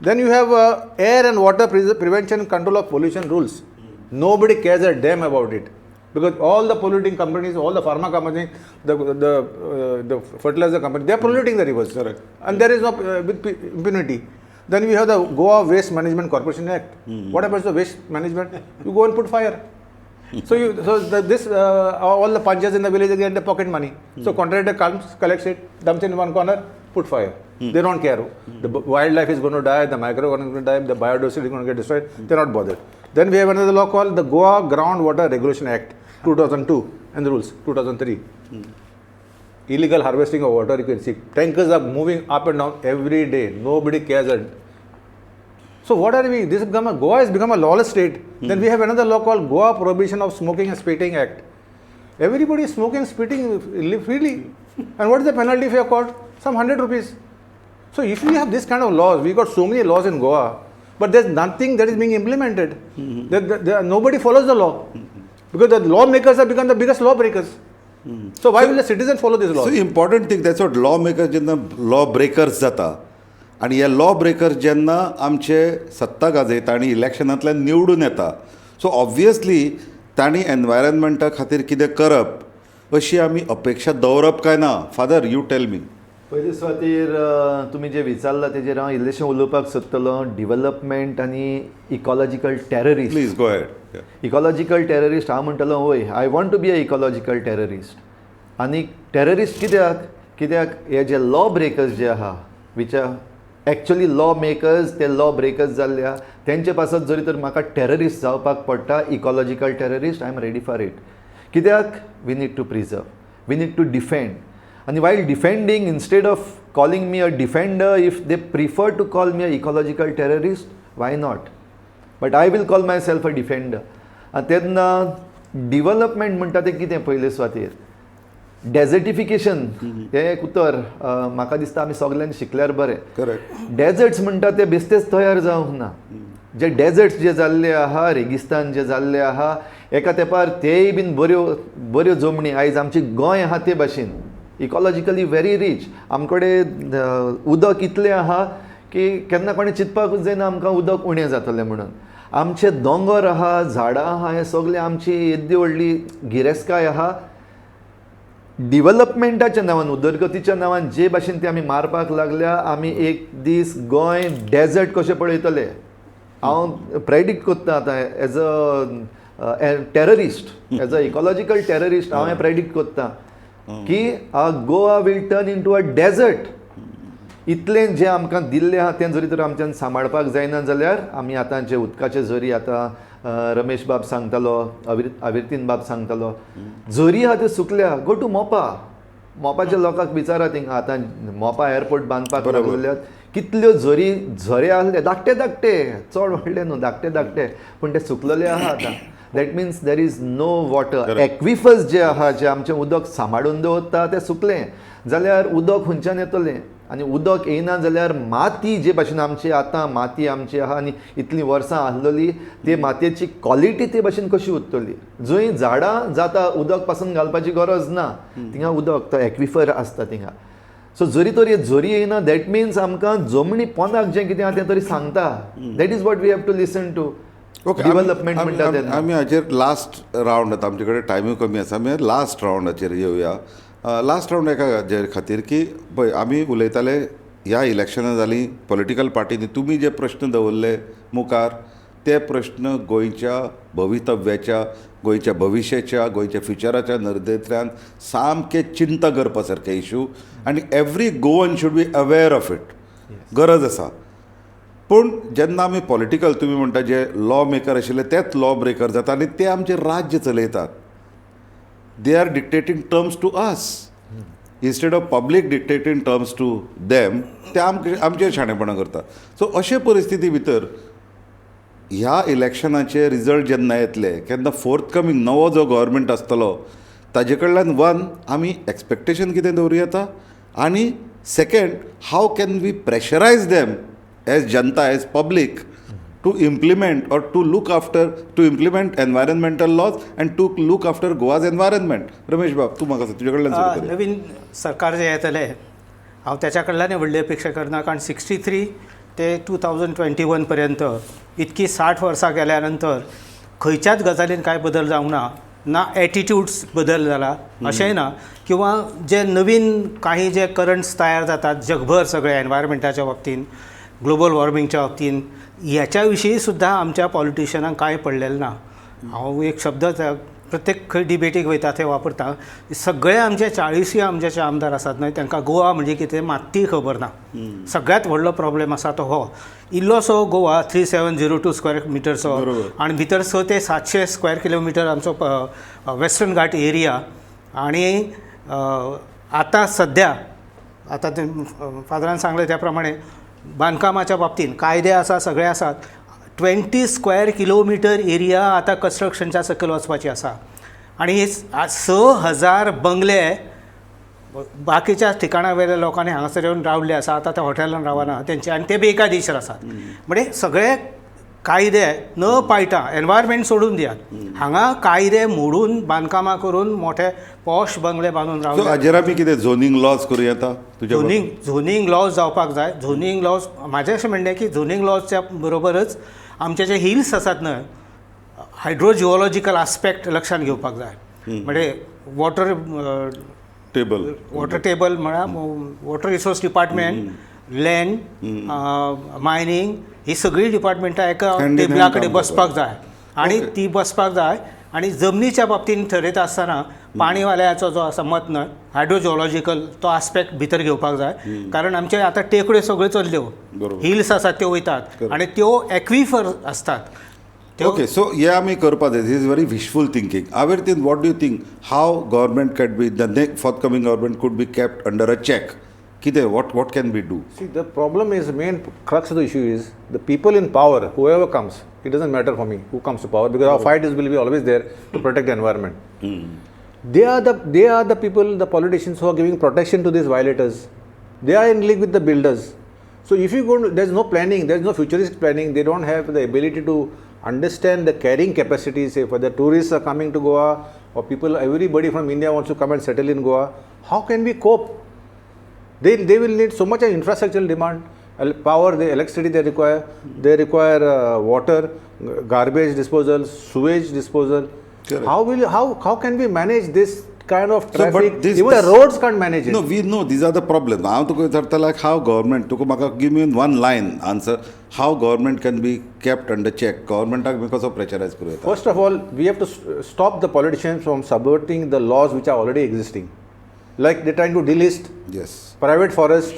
Then you have air and water prevention and control of pollution rules. Nobody cares a damn about it. Because all the polluting companies, all the pharma companies, the fertilizer companies, they are polluting the rivers. Correct. And there is no with impunity. Then we have the Goa Waste Management Corporation Act. What happens to waste management? You go and put fire. So all the panchas in the village get the pocket money. So contractor comes, collects it, dumps in one corner, put fire. They don't care. The wildlife is going to die, the microorganisms is going to die, the biodiversity is going to get destroyed. They're not bothered. Then we have another law called the Goa Groundwater Regulation Act, 2002, and the rules, 2003. Illegal harvesting of water, you can see. Tankers are moving up and down every day. Nobody cares. So what are we? This has become Goa has become a lawless state. Then we have another law called Goa Prohibition of Smoking and Spitting Act. Everybody is smoking and spitting freely. And what is the penalty if you are caught? Some 100 rupees. So if we have this kind of laws, we got so many laws in Goa, but there's nothing that is being implemented. Nobody follows the law. Because the lawmakers have become the biggest lawbreakers. So why will the citizen follow this law? So important thing, that's what lawmakers, जेन्ना law breakers जाता, आनी हे law breakers जेन्ना आमचे सत्ता गाजयता आनी इलेक्शनांतल्यान निवडून येता, सो ऑब्वियसली तांणी एनवायरमेंटा खातीर कितें करप अशी आमी अपेक्षा दवरप काय ना? Father, you tell me. पयले सुवातेर तुमी जें विचारलां तेजेर हांव इल्लेशें उलोवपाक सोदतलो. डिवलपमेंट आनी ecological terrorist. Please go ahead. Ecological terrorist हांव म्हणटलो वय, I want to be a ecological terrorist. आनी टेररिस्ट कित्याक कित्याक हे जे लॉ ब्रेकर्स जे आहा which are actually law makers ते लॉ ब्रेकर्स जाल्ले आहा तेंचे पासत जरी तर म्हाका टेररिस्ट जावपाक पडटा, ecological terrorist, I am ready for it. कित्याक we need to preserve, we need to defend. आनी while defending, instead of calling me a defender, if they prefer to call me a ecological terrorist, why not? But I will call myself a defender. आनी तेन्ना development म्हणटा तें कितें, पयले सुवातेर desertification हें एक उतर म्हाका दिसता आमी सगल्यांनी शिकल्यार बरें. करेक्ट. डेजर्ट्स म्हणटा ते बेश्टेच तयार जावंक ना. जे डेजर्ट्स जे जाल्ले आहा, रेगिस्तान जे जाल्ले आहा, एका तेंपार तेय बीन बऱ्यो बऱ्यो जमणी, आयज आमची गोंय आहा ते भाशेन इकॉलॉजिकली व्हेरी रीच. आमकडे उदक इतलें आहा की केन्ना कोणें चिंतपाकूच जायना आमकां उदक उणें जातलें म्हणून. आमचे दोंगर आहा, झाडां आहा, हें सगळें आमची येद्दी व्हडली गिरेस्तकाय आहा. डिवलपमेंटाच्या नांवान, उदरगतीच्या नांवान जे भाशेन ते आमी मारपाक लागल्या, आमी एक दीस गोंय डेजर्ट कशें पळयतले. हांव प्रेडिक्ट कोत्ता आतां as a terrorist, as a ecological terrorist, हांव हें प्रेडिक्ट कोत्ता की Goa will turn into a desert. इतलें जें आमकां दिल्लें आहा तें जरी तर आमच्यान सांबाळपाक जायना जाल्यार आमी आतां जे उदकाचे झरी आतां रमेश बाब सांगतालो, अविर्तीन बाब सांगतालो, झरी आहा त्यो सुकल्या. गो टू मोपा, मोपाच्या लोकांक विचारा, थिंगा आतां मोपा एअरपोर्ट बांदपाक लागलेल्यात, कितल्यो झरी झरे आहले, धाकटे धाकटे, चड व्हडले न्हू, धाकटे धाकटे, पूण ते सुकलेले आहा आतां. That means there is no water. Aquifers जे आहा, जे आमचें उदक सांबाळून दवरता, तें सुकलें जाल्यार उदक खंयच्यान येतलें? आनी उदक येयना जाल्यार माती जे भाशेन आमची आतां माती आमची आहा आनी इतलीं वर्सां आहलेली, ते मातयेची क्वॉलिटी ते भाशेन कशी उरतली? जंय झाडां जाता उदक पासून घालपाची गरज ना, थिंगा उदक तो एक्विफर आसता थिंगा. सो जरी तर हे झरी येयना, that means आमकां जमनी पोंदाक जें कितें आहा तें तरी सांगता. That is what we have to listen to. Okay. Development म्हणटा तेन्ना आमी हाचेर लास्ट रावंड, आतां आमचे कडेन टायमूय कमी आसा, आमी लास्ट रावंडाचेर येवया. लास्ट रावंड एका हाजेर खातीर की पळय, आमी उलयताले, ह्या इलेक्शनां जालीं, पॉलिटिकल पार्टीनी तुमी जे प्रश्न दवरले मुखार, ते प्रश्न गोंयच्या भवितव्याच्या, गोंयच्या भविश्याच्या, गोंयच्या फ्युचराच्या नदरेंतल्यान सामके चिंता करपा सारके इशू आनी every Goan should be aware of it, गरज आसा. पूण जेन्ना आमी पॉलिटिकल, तुमी म्हणटा जे लॉ मेकर आशिल्ले तेच लॉ ब्रेकर जाता आनी ते आमचें राज्य चलयतात. They are dictating terms to us instead of public dictating terms to them. ते आमचेर शाणेपणां करता. सो अशे परिस्थिती भितर ह्या इलेक्शनाचे रिजल्ट जेन्ना येतले, केन्ना फोर्थ कमींग नवो जो गव्हर्मेंट आसतलो ताजे कडल्यान वन आमी एक्सपेक्टेशन कितें दवरूं येता आनी second, how can we pressurise them as Janata, as public, to implement or to look after, to implement environmental laws and to look after Goa's environment? Ramesh बाब, तूं म्हाका तुजे कडल्यान सुरू करुया. नवीन सरकार जें येतलें, हांव त्याच्या कडल्यान व्हडली अपेक्षा करना, कारण 63 ते 2021 पर्यंत इतकी 60 वर्सां गेल्या नंतर खंयच्याच गजालीन कांय बदल जावंक ना. ना एटिट्यूड्स बदल जाला अशेंय ना, किंवा जे नवीन काही जे करंट्स तयार जातात जगभर सगळे एनवायरमेंटाच्या बाबतीन, ग्लोबल वॉर्मिंगच्या बाबतीन, ह्याच्या विशीं सुद्दां आमच्या पॉलिटिशनांक कांय पडलेलें ना. हांव एक शब्द प्रत्येक खंय डिबेटीक वयता थंय वापरता, सगळे आमचे 40य आमचे जे आमदार आसात न्हय, तांकां गोवा म्हणजे कितें मात्तीय खबर ना. सगळ्यांत व्हडलो प्रॉब्लेम आसा तो हो. इल्लोसो गोवा 3702 स्क्वेअर मिटरचो आनी भितर 6 ते 700 स्क्वेअर किलोमिटर आमचो वेस्टर्न घाट एरिया. आनी आतां सद्या आतां ते फादरान सांगलें त्या प्रमाणे बांदकामाच्या बाबतीन कायदे आसा, सगळे आसात, 20 स्क्वेअर किलोमिटर एरिया आतां कन्स्ट्रक्शनच्या सकयल वचपाची आसा आनी 6000 बंगले बाकीच्या ठिकाणा वयल्या लोकांनी हांगासर येवन रावल्ले आसा. आतां ते हॉटेलान रावना तेंचे आनी ते बेकायदेशीर आसात. म्हणजे सगळे कायदे न पाळटा, एनवायरमेंट सोडून दियात, हांगा कायदे मोडून बांदकामां करून मोठे पॉश बंगले बांदून सो रावले. हाजेर आमी कितें झोनींग लॉज करूं येता तुज्या? झोनींग लॉज जावपाक जाय. झोनींग लॉज, म्हाजें अशें म्हणणें की झोनींग लॉजच्या बरोबरच आमचे जे हिल्स आसात न्हय, हायड्रोजिओलॉजिकल आस्पेक्ट लक्षांत घेवपाक जाय. म्हणजे वॉटर टेबल. वॉटर टेबल म्हळ्यार water resource department, land, mining, ही सगळीं डिपार्टमेंटां एका Hand in hand टेबला कडेन काम बसपाक जाय आनी ती बसपाक जाय. आनी जमनीच्या बाबतीन थरयता आसतना पाणीवाल्याचो जो आसा मत न्हय हायड्रोजियोलॉजिकल तो आस्पेक्ट भितर घेवपाक जाय, कारण आमचे आतां टेकड्यो सगळ्यो चल्ल्यो, हिल्स आसात त्यो वयतात आनी त्यो एक्विफर आसतात. ओके, सो हे आमी करपा जाय. This is very wishful thinking. Avertin, what do you think how government can be the next forthcoming government could be kept under a check? कितें what can be do? See, the problem is, main crux of the issue is the people in power, whoever comes, it doesn't matter for me who comes to power, because our fight is will be always there to protect the environment. They are the people, the politicians who are giving protection to these violators. They are in league with the builders. So if you go, there is no planning, there is no futuristic planning. They don't have the ability to understand the carrying capacity. Say, for the tourists are coming to Goa, or people, everybody from India wants to come and settle in Goa. How can we cope? They will need so much infrastructural demand, power, the electricity they require, they require water, garbage disposal, sewage disposal. Correct. How can we manage this kind of traffic? So, but this, even the roads can't manage it. No, we know these are the problems. हांव तुका विचारता, like how government, तुका म्हाका give me one line answer, how government can be kept under check? गव्हर्मेंटाक मी कसो pressurise करूं येता? First of all, we have to stop the politicians from subverting the laws which are already existing. Like they're trying to delist private forest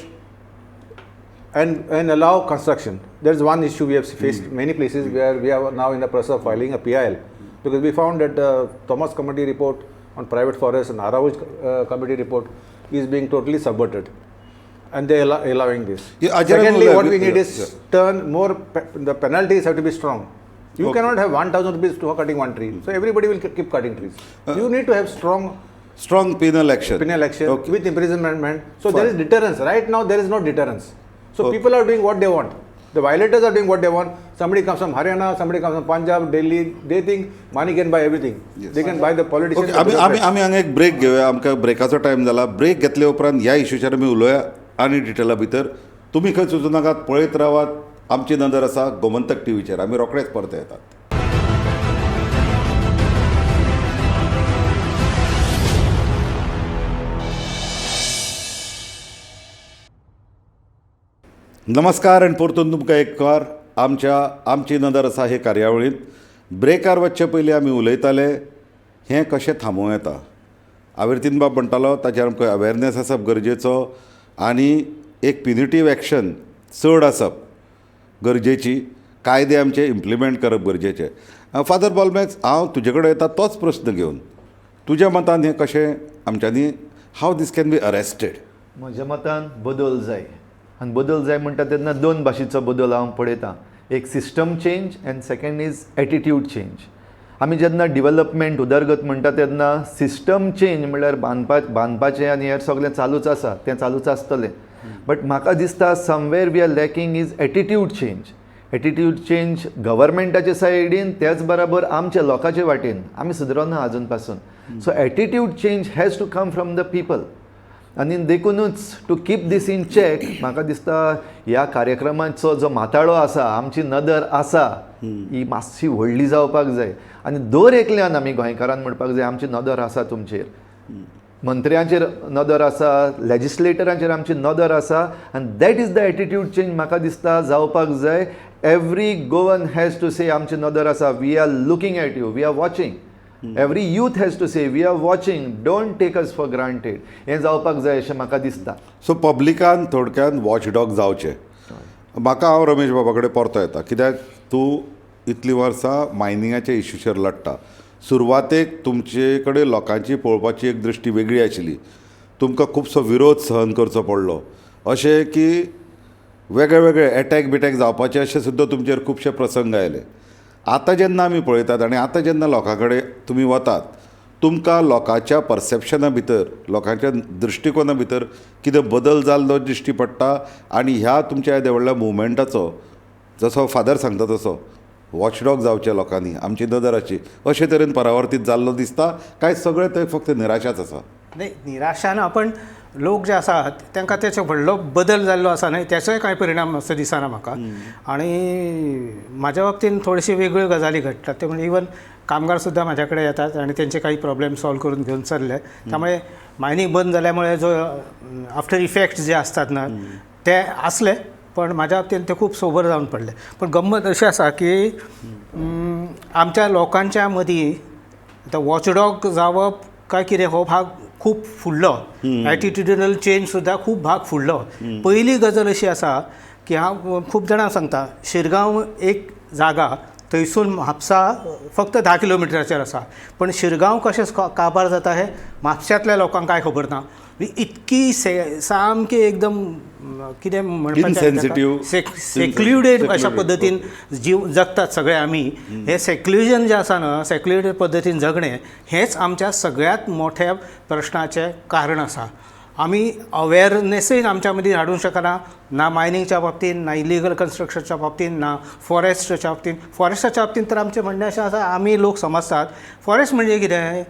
and allow construction. There is one issue we have faced many places where we are now in the process of filing a PIL, because we found that the Thomas Committee report on private forests and Arauj Committee report is being totally subverted, and they are allowing this. Yeah, Secondly, what we need is turn more, the penalties have to be strong. You cannot have 1,000 rupees to cutting one tree. So everybody will keep cutting trees. You need to have strong penal action. Penal action with imprisonment. So there is deterrence. Right now there is no deterrence. So people are doing what they want. The violators are doing what they want. Somebody comes from Haryana, somebody comes from Punjab, Delhi. They think money can buy everything. Yes. They can buy the politicians. Okay, आमी हांगा एक break घेवया. आमकां ब्रेकाचो time जाला. Break घेतले उपरांत ह्या इशूचेर आमी उलोवया आनी डिटेला भितर. तुमी खंय सुचू नाकात, पळयत रावात. आमची नदर आसा गोमंतक टीव्हीचेर. आमी रोखडेच परते येतात. नमस्कार आनी परतून तुमकां एक फार आमच्या आमची नदर आसा हे कार्यावळींत. ब्रेकार वचचे पयलीं आमी उलयताले हें कशें थांबोवं येता. आवर्तीन बाब म्हणटालो ताचेर आमकां अवेरनेस आसप गरजेचो आनी एक प्युनिटीव एक्शन चड आसप गरजेची, कायदे आमचे इम्प्लिमेंट करप गरजेचें. फादर बॉलमॅक्स, हांव तुजे कडेन येता तोच प्रस्न घेवन, तुज्या मतान हें कशें आमच्यांनी, how this can be arrested? म्हज्या मतान बदल जाय, आनी बदल जाय म्हणटा तेन्ना दोन भाशेचो बदल हांव पळयतां. एक system change and second is attitude change. आमी जेन्ना डिवलपमेंट उदरगत म्हणटा तेन्ना सिस्टम चेंज म्हणल्यार बांदपाचें आनी हेर सगळें चालूच आसा, तें चालूच आसतलें. बट म्हाका दिसता somewhere we are lacking is attitude change. Attitude change गव्हर्मेंटाचे सायडीन, त्याच बराबर आमच्या लोकांचे वाटेन आमी सुदरोना आजून पासून. So attitude change has to come from the people. आनी देखूनच to keep this in check म्हाका दिसता ह्या कार्यक्रमाचो जो माथाळो आसा, आमची नदर आसा, ही मातशी व्हडली जावपाक जाय. आनी दर एकल्यान आमी गोंयकारान म्हणपाक जाय आमची नदर आसा तुमचेर, मंत्र्यांचेर नदर आसा, लेजिस्लेटरांचेर आमची नदर आसा. आनी that is the attitude change म्हाका दिसता जावपाक जाय. Every Goan has to say आमची नदर आसा, we are looking at you, we are watching. Every youth has to say we are watching, don't take us for granted. हें जावपाक जाय अशें म्हाका दिसता. सो पब्लिकान थोडक्यान वॉचडॉग जावचें. म्हाका हांव रमेश बाबा कडेन परतो येता, कित्याक तूं इतलीं वर्सां मायनिंगाच्या इश्यूचेर लडटा. सुरवातेक तुमचे कडेन लोकांची पळोवपाची एक दृश्टी वेगळी आशिल्ली, तुमकां खुबसो विरोध सहन करचो पडलो, अशें की वेगळे वेगळे एटॅक बिटॅक जावपाचे अशें सुद्दां तुमचेर खुबशे प्रसंग आयले. आतां जेन्ना आमी पळयतात आनी आतां जेन्ना लोकां कडेन तुमी वतात, तुमकां लोकांच्या परसेप्शना भितर, लोकांच्या दृश्टिकोना भितर कितें बदल जाल्लो दिश्टी पडटा? आनी ह्या तुमच्या येद्या व्हडल्या मुवमेंटाचो, जसो फादर सांगता तसो वॉचडॉग जावचें लोकांनी, आमची नदर आसची, अशे तरेन परावर्तीत जाल्लो दिसता काय सगळें थंय फक्त निराशाच आसा? नाही, निराशा ना, पण लोक जे आसात तांकां तेचो व्हडलो बदल जाल्लो आसा न्हय, तेचोय कांय परिणाम असो दिसना म्हाका. आनी म्हाज्या बाबतीन थोड्योश्यो वेगळ्यो गजाली घडटात, ते म्हणजे इवन कामगार सुद्दां म्हाज्या कडेन येतात आनी तेंचे काही प्रॉब्लेम सॉल्व करून घेवन चल्ले. त्यामुळे मायनींग बंद जाल्यामुळे जो आफ्टर इफेक्ट्स जे असतात ना ते आसले, पण म्हाज्या बाबतीन ते खूब सोबर जावन पडले. पण गम्मत अशी आसा की आमच्या लोकांच्या मदीं आतां वॉचडॉग जावप काय कितें हो भाग खूब फुडलो, एटिट्युडनल चेंज सुद्दां खूब भाग फुडलो. पयली गजाल अशी आसा की हांव खूब जाणांक सांगता, शिरगांव एक जागा, थंयसून म्हापसा फक्त 10 किलोमिटराचेर आसा, पण शिरगांव कशें काबार जाता हें म्हापश्यांतल्या लोकांक कांय खबर ना. इतकी सामकी एकदम कितें म्हणपाचें, सेक्ल्युडेड अशा पद्दतीन जीव जगतात सगळे आमी. हें सेक्ल्युजन जें आसा न्हय, सेक्ल्युडेड पद्दतीन जगणें हेंच आमच्या सगळ्यांत मोठ्या प्रश्नाचें कारण आसा. आमी अवेरनेसूय आमच्या मदीं हाडूंक शकना, ना मायनिंगच्या बाबतीन, ना इलिगल कन्स्ट्रक्शनच्या बाबतीन, ना फॉरेस्टाच्या बाबतीन. फॉरेस्टाच्या बाबतीन तर आमचें म्हणणें अशें आसा, आमी लोक समजतात फॉरेस्ट म्हणजे कितें,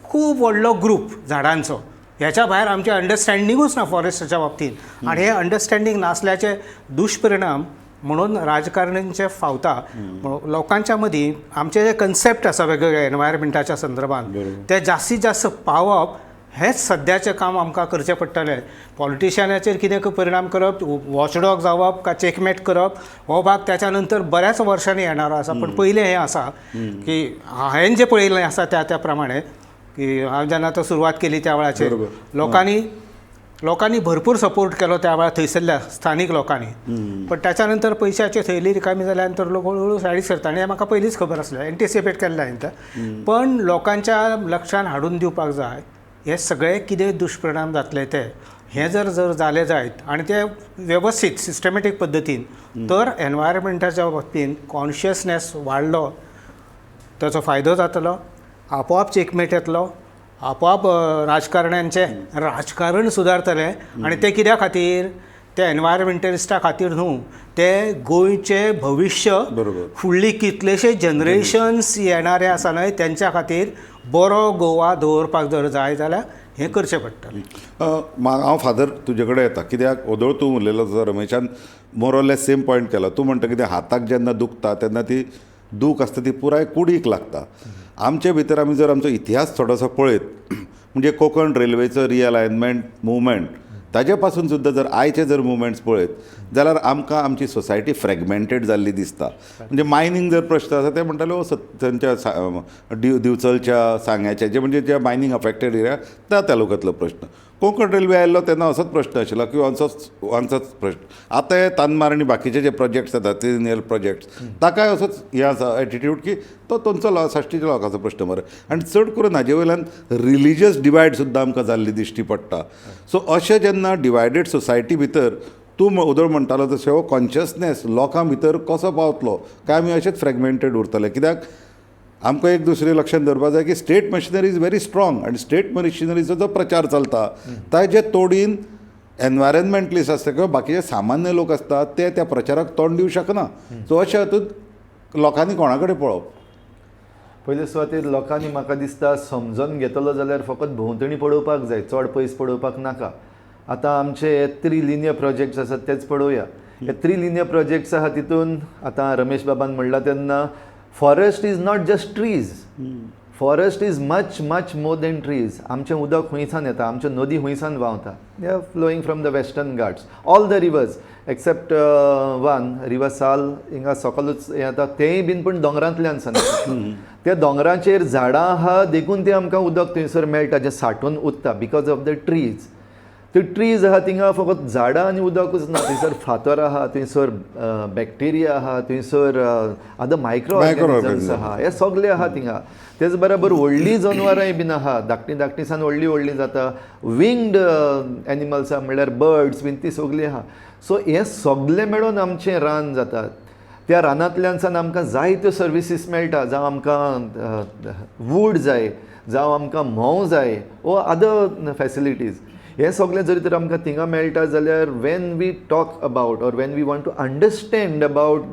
खूब व्हडलो ग्रूप झाडांचो, ह्याच्या भायर आमचें अंडरस्टँडिंगूच ना फॉरेस्टाच्या बाबतीन. आनी हें अंडरस्टँडींग नासल्याचे दुश्परिणाम म्हणून राजकारण्यांचे फावता. लोकांच्या मदीं आमचे जे कन्सेप्ट आसा वेगवेगळे एनवायरमेंटाच्या संदर्भात ते जास्तीत जास्त पावप हेंच सद्याचें काम आमकां करचें पडटलें. पॉलिटिशियनाचेर कितें परिणाम करप, वॉचडॉग जावप काय चॅकमेट करप हो भाग त्याच्या नंतर बऱ्याच वर्षांनी येणारो आसा. पण पयलें हें आसा की हांवें जें पळयल्लें आसा त्या त्या प्रमाणे की हांवें जेन्ना आतां सुरवात केली त्या वेळाचेर लोकांनी भरपूर सपोर्ट केलो त्या वेळार थंयसरल्या स्थानीक लोकांनी. पण त्याच्या नंतर पयशाची थैली रिकामी जाल्या नंतर लोक हळूहळू सायडीक सरता, आनी हें म्हाका पयलींच खबर आसलें, एंटिसिपेट केल्लें हांवें तें. पण लोकांच्या लक्षान हाडून दिवपाक जाय हे सगळे कितें दुश्परिणाम जातले ते, हें जर जर जालें जायत आनी ते वेवस्थीत सिस्टमॅटीक पद्दतीन, तर एनवायरमेंटाच्या बाबतीन कॉन्शियसनेस वाडलो, ताचो फायदो जातलो, आपोआप चेकमेट येतलो, आपोआप राजकारण्यांचें राजकारण सुदारतलें. आनी तें कित्या खातीर, ते एनवायरमेंटलिस्टा खातीर न्हू, ते गोंयचें भविश्य, फुडली कितलेशे जनरेशन्स येणारे आसा न्हय तेंच्या खातीर बरो गोवा दवरपाक जर जाय जाल्यार हें करचें पडटलें. हांव फादर तुजे कडेन येता, कित्याक ओदोळ तूं उलयलो तसो रमेशान मोर or less same point केला. तूं म्हणटा कितें हाताक जेन्ना दुखता तेन्ना ती दूख आसता ती पुराय कुडीक लागता. आमचे भितर आमी जर आमचो इतिहास थोडोसो पळयत म्हणजे कोंकण रेल्वेचो रिअलायनमेंट मुवमेंट ताजे पासून सुद्दां जर आयचे जर मुवमेंट्स पळयत जाल्यार आमकां आमची सोसायटी फ्रेगमेंटेड जाल्ली दिसता. म्हणजे मायनींग जर प्रश्न आसा ते म्हणटाले हो थंयच्या दिवचलच्या सांग्याच्या जे म्हणजे जे मायनींग अफेक्टेड एरिया त्या तालुक्यांतलो प्रश्न. कोंकण रेल्वे आयिल्लो तेन्ना असोच प्रश्न आशिल्लो की असोच प्रश्न. आतां हे तानमार आनी बाकीचे जे प्रोजेक्ट्स जातात त्रिनियल प्रोजेक्ट्स ताकाय असोच हें आसा एटिट्यूड की तो थंयचो साश्टीच्या लोकांचो प्रश्न मरे. आनी चड करून हाजे वयल्यान रिलीजियस डिवायड सुद्दां आमकां जाल्ली दिश्टी पडटा. सो अशें जेन्ना डिवायडेड सोसायटी भितर तूं ओदोळ म्हणटालो तशें हो कॉन्शियसनेस लोकां भितर कसो पावतलो काय आमी अशेंच फ्रेगमेंटेड उरतले? कित्याक आमकां एक दुसरें लक्षांत दवरपाक जाय की state machinery is very strong आनी स्टेट मशिनरीचो जो प्रचार चलता ताजे तोडीन एनवायरमेंटलिस्ट आसता किंवा बाकीचे सामान्य लोक आसता ते त्या प्रचाराक तोंड दिवंक शकना. सो अशें हातूंत लोकांनी कोणा कडेन पळोवप? पयले सुवातेर लोकांनी म्हाका दिसता समजून घेतलो जाल्यार फकत भोंवतणी पळोवपाक जाय, चड पयस पळोवपाक नाका. आतां आमचे थ्री लिनियर प्रोजेक्ट्स आसात तेच पळोवया. हे थ्री लिनियर प्रोजेक्ट्स आहा तितून आतां रमेश बाबान म्हणलां तेन्ना forest is not just trees, forest is much much more than trees. आमचें उदक खुंयसान येता, आमच्यो नदी खुंयसान व्हांवता, they are flowing from the Western Ghats, all the rivers except one river Sal हिंगा सकलूच हें येता, तेंय बीन पूण दोंगरांतल्यान सान येता. त्या दोंगराचेर झाडां आहा देखून तें आमकां उदक थंयसर मेळटा जें साठून उरता because of the trees. त्यो ट्रीज आहा थिंगा फकत झाडां आनी उदकूच ना, थंयसर फातर आहा, थंयसर बॅक्टेरिया आहा, थंयसर आदर मायक्रो ऑर्गॅनिजम्स आहा, हे सगळे आहा थिंगा. तेच बराबर व्हडलीं जनवरांय बीन आहा, धाकटीं धाकटीं सान व्हडलीं व्हडलीं जाता, विंग्ड एनिमल्स आहा म्हणल्यार बर्ड्स बीन ती सगळीं आहा. सो हें सगळें मेळून आमचें रान जाता. त्या रानांतल्यान सान आमकां जायत्यो सर्विसीस मेळटा, जावं आमकां वूड जाय, जावं आमकां म्होंव जाय वो अदर फॅसिलिटीज. हें सगळें जरी तर आमकां थिंगा मेळटा जाल्यार when we talk about or when we want to understand about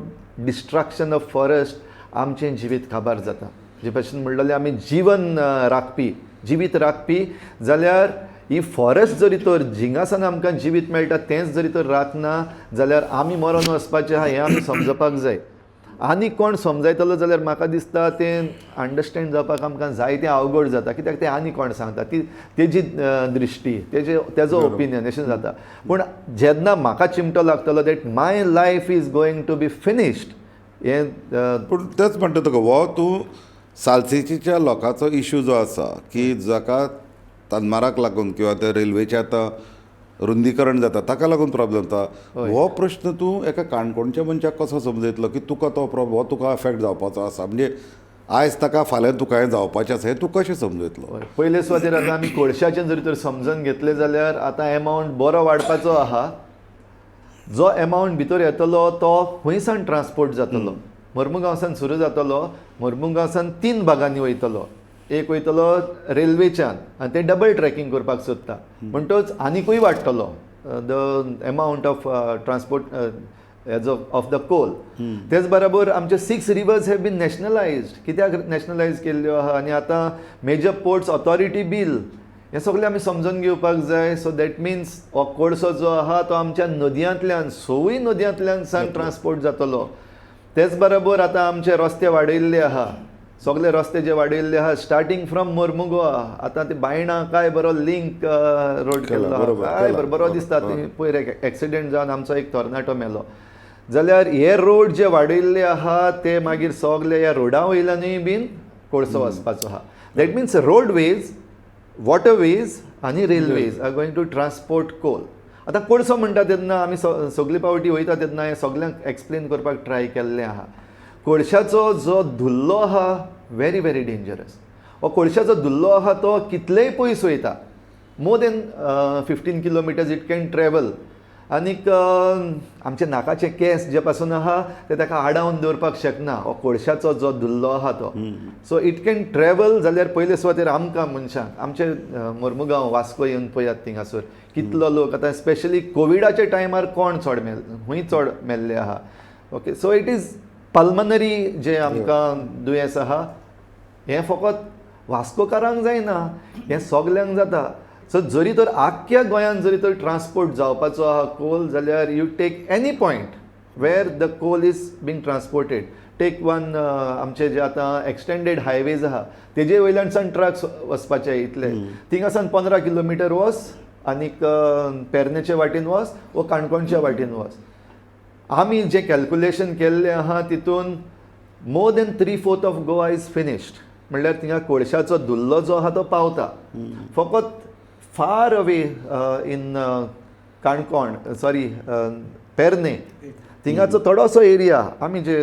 destruction of forest आमचें जिवीत काबार जाता. जे भाशेन म्हणलेलें आमी जिवन राखपी, जिवीत राखपी जाल्यार ही फॉरेस्ट जरी तर जिंगासान आमकां जिवीत मेळटा तेंच जरी तर राखना जाल्यार आमी मरोन वचपाचें आहा हें आमी समजपाक जाय. आनी कोण समजायतलो जाल्यार म्हाका दिसता तें अंडरस्टँड जावपाक आमकां जायतें अवघड जाता, कित्याक तें आनी कोण सांगता ती तेजी दृश्टी, तेजे तेजो ओपिनियन अशें जाता. पूण जेन्ना म्हाका चिमटो लागतलो that my life is going to be finished हें पूण तेंच म्हणटा तुका हो तूं सालसेचीच्या लोकांचो इशू जो आसा की जाका तनमाराक लागून किंवा ते रेल्वेचें आतां रुंदीकरण जाता ताका लागून प्रॉब्लम जाता, हो प्रश्न तूं एका काणकोणच्या मनशाक कसो समजयतलो की तुका तो प्रॉब्लम हो तुका अफेक्ट जावपाचो आसा, म्हणजे आयज ताका फाल्यां तुका हें जावपाचें आसा हें तूं कशें समजयतलो? पयले सुवातेर आतां आमी कोळशाचें जरी तर समजून घेतलें जाल्यार आतां एमावंट बरो वाडपाचो आहा. जो एमावंट भितर येतलो तो खंयसान ट्रान्सपोर्ट जातलो, मर्मुगांवसान सुरू जातलो, मर्मुगांवसान 3 भागांनी वयतलो. एक वयतलो रेल्वेच्यान आनी ते डबल ट्रॅकिंग करपाक सोदता, म्हणटच आनिकूय वाडटलो the amount of transport as of the coal. तेच बराबर आमचे 6 रिवर्स have been nationalised. कित्याक नॅशनलायज केल्ल्यो आहा आनी आतां मेजर पोर्ट्स ऑथॉरिटी बील हें सगळें आमी समजून घेवपाक जाय. सो that means हो कोळसो जो आहा तो आमच्या नदयांतल्यान, 6 नदयांतल्यान सान ट्रान्सपोर्ट जातलो. तेच बराबर आतां आमचे रस्ते वाडयल्ले आहा, सगळे रस्ते जे वाडयल्ले आहा स्टार्टींग फ्रॉम मोर्मुगोवा, आतां ते बायणा काय बरो लिंक रोड केल्लो आहा, काय बरो दिसता. पयर एक्सिडेंट जावन आमचो एक तरणाटो मेलो. जाल्यार हे रोड जे वाडयल्ले आहा ते मागीर सगळे ह्या रोडा वयल्यानूय बीन कोळसो वचपाचो आहा. That means roadways, waterways आनी railways are going to transport coal. आतां कोळसो म्हणटा तेन्ना आमी सगळे पावटी वयता तेन्ना हें सगळ्यांक एक्सप्लेन करपाक ट्राय केल्लें आहा. कोळशाचो जो धुल्लो आहा व्हेरी व्हेरी डेंजरस. हो कोळशाचो धुल्लो आहा तो कितलेय पयस वयता, more than 15 kilometres it can travel. आनीक आमचे नाकाचे केंस जे पासून आहा ते ताका आडावन दवरपाक शकना, हो कोळशाचो जो धुल्लो आहा तो. So it can travel. जाल्यार पयले सुवातेर आमकां मनशांक आमचे मोर्मुगांव वास्को येवन पळयात थिंगासर कितलो लोक आतां स्पेशली कोविडाच्या टायमार कोण चड मेल, खूंय चड मेल्ले आहा. Okay, so it is pulmonary जे आमकां दुयेंस आहा हें फकत वास्कोकारांक जायना, हें सगल्यांक जाता. सो जरी तर आख्ख्या गोंयांत जरी तर ट्रान्सपोर्ट जावपाचो आहा कोल, जाल्यार you take any point where the coal is being transported. Take one आमचे जे आतां एक्सटेंडेड हायवेज आहा तेजे वयल्यान सान ट्रक्स वचपाचे इतले, थिंगासान 15 किलोमिटर वच आनीक पेरनेचे वाटेन वच वो काणकोणच्या वाटेन वच. आमी जे कॅल्कुलेशन केल्लें आहा तितून more than 3/4 of Goa is finished. म्हणल्यार थिंगा कोळशाचो धुल्लो जो आहा तो पावता, फकत far away in Canacona, sorry Pernem थिंगाचो थोडोसो एरिया आमी जे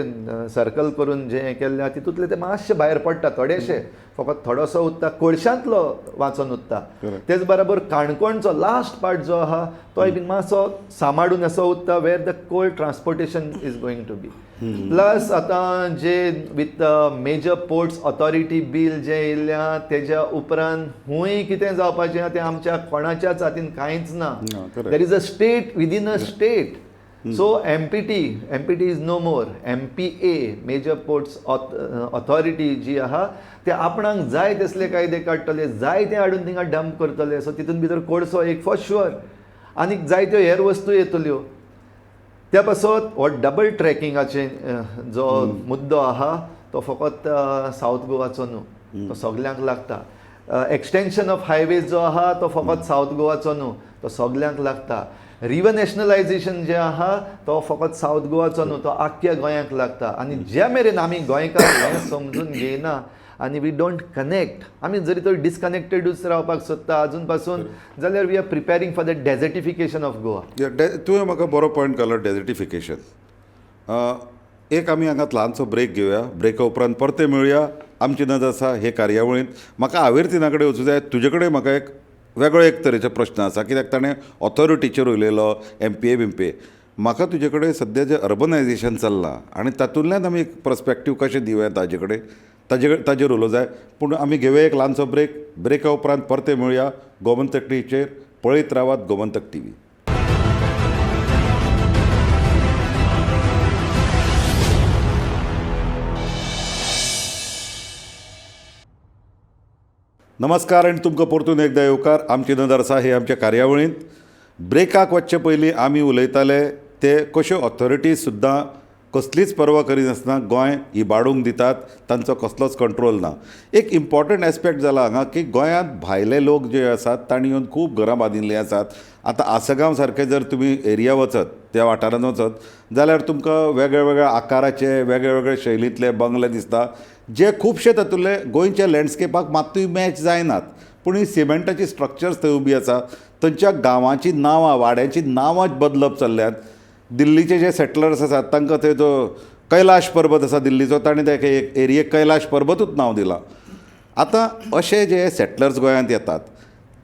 सर्कल करून जे हें केल्लें आहा तितूंतले ते मातशे भायर पडटा, थोडेशे फकत थोडोसो उरता, कोळशांतलो वाचोन उरता. तेच बराबर काणकोणचो लास्ट पार्ट जो आहा तोय बीन मातसो सांबाळून असो उरता where the coal transportation is going to be. Plus आतां जे with major ports authority bill जें येयल्या तेज्या उपरांत खूंय कितें जावपाचें आहा तें आमच्या कोणाच्याच हातीन कांयच ना. There is a state within a state. So MPT is no more. MPA, major ports authority जी आहा ते आपणाक जाय तसले कायदे काडटले, जाय ते हाडून थिंगा डंप करतले. सो तितून भितर कोळसो एक फॉर शुअर, आनीक जायत्यो हेर वस्तू येतल्यो. त्या पासत हो डबल ट्रॅकिंगाचे जो मुद्दो आहा तो फकत सावथ गोवाचो न्हू, तो सगल्यांक लागता. एक्सटेंशन ऑफ हायवेज जो आहा तो फकत सावथ गोवाचो न्हू, तो सगल्यांक लागता. रिवर नॅशनलायझेशन जें आहा तो फकत सावथ गोवाचो न्हू, तो आख्ख्या गोंयांक लागता. आनी ज्या मेरेन आमी गोंयकार हें समजून घेयना आनी we don't connect, आमी जरी तर डिसकनेक्टेडूच रावपाक सोदता अजून पासून जाल्यार we are preparing for the desertification of Goa. तुवें म्हाका बरो पॉयंट घालो, डेजर्टिफिकेशन. एक आमी हांगा ल्हानसो ब्रेक घेवया, ब्रेका उपरांत परते मेळुया. आमची नदर आसा हे कार्यावळींत. म्हाका आवेर्तिना कडेन वचूं जाय, तुजे कडेन म्हाका एक वेगळो एक तरेचो प्रश्न आसा, कित्याक ताणें ऑथॉरिटीचेर उलयलो, MPA बिमपीए. म्हाका तुजे कडेन सद्या जें अर्बनायझेशन चल्लां आनी तातूंतल्यान आमी एक पर्सपेक्टीव कशें दिवया ताजे कडेन ताजेर उलोवंक जाय. पूण आमी घेवया एक ल्हानसो ब्रेक, ब्रेका उपरांत परते मेळुया गोमंतक टीव्हीचेर. पळयत रावात गोमंतक टीव्ही. नमस्कार आनी तुमकां परतून एकदां येवकार. आमची नदर आसा हे आमच्या कार्यावळींत. ब्रेकाक वचचे पयलीं आमी उलयताले ते कश्यो ऑथॉरिटीज सुद्दां कसलीच पर्वा करिनासतना गोंय इबाडूंक दितात, तांचो कसलोच कंट्रोल ना. एक इम्पॉर्टंट एस्पेक्ट जाला हांगा की गोंयांत भायले लोक जे आसात तांणी येवन खूब घरां बांदिल्लीं आसात. आतां आसगांव सारकें जर तुमी एरिया वचत, त्या वाठारांत वचत जाल्यार तुमकां वेगळ्या वेगळ्या आकाराचे, वेगळे वेगळे शैलींतले बंगले दिसता. जे खुबशे तातूंतले गोंयच्या लँडस्केपाक मात्तूय मॅच जायनात, पूण ही सिमेंटाची स्ट्रक्चर्स थंय उबी आसा. थंयच्या गांवांची नांवां, वाड्यांची नांवां बदलप चल्ल्यात. दिल्लीचे जे सेटलर्स आसात तांकां थंय जो कैलाश पर्वत आसा दिल्लीचो, ताणें ताका एक एरियेक कैलाश पर्वतूच नांव दिलां. आतां अशे जे सेटलर्स गोंयांत येतात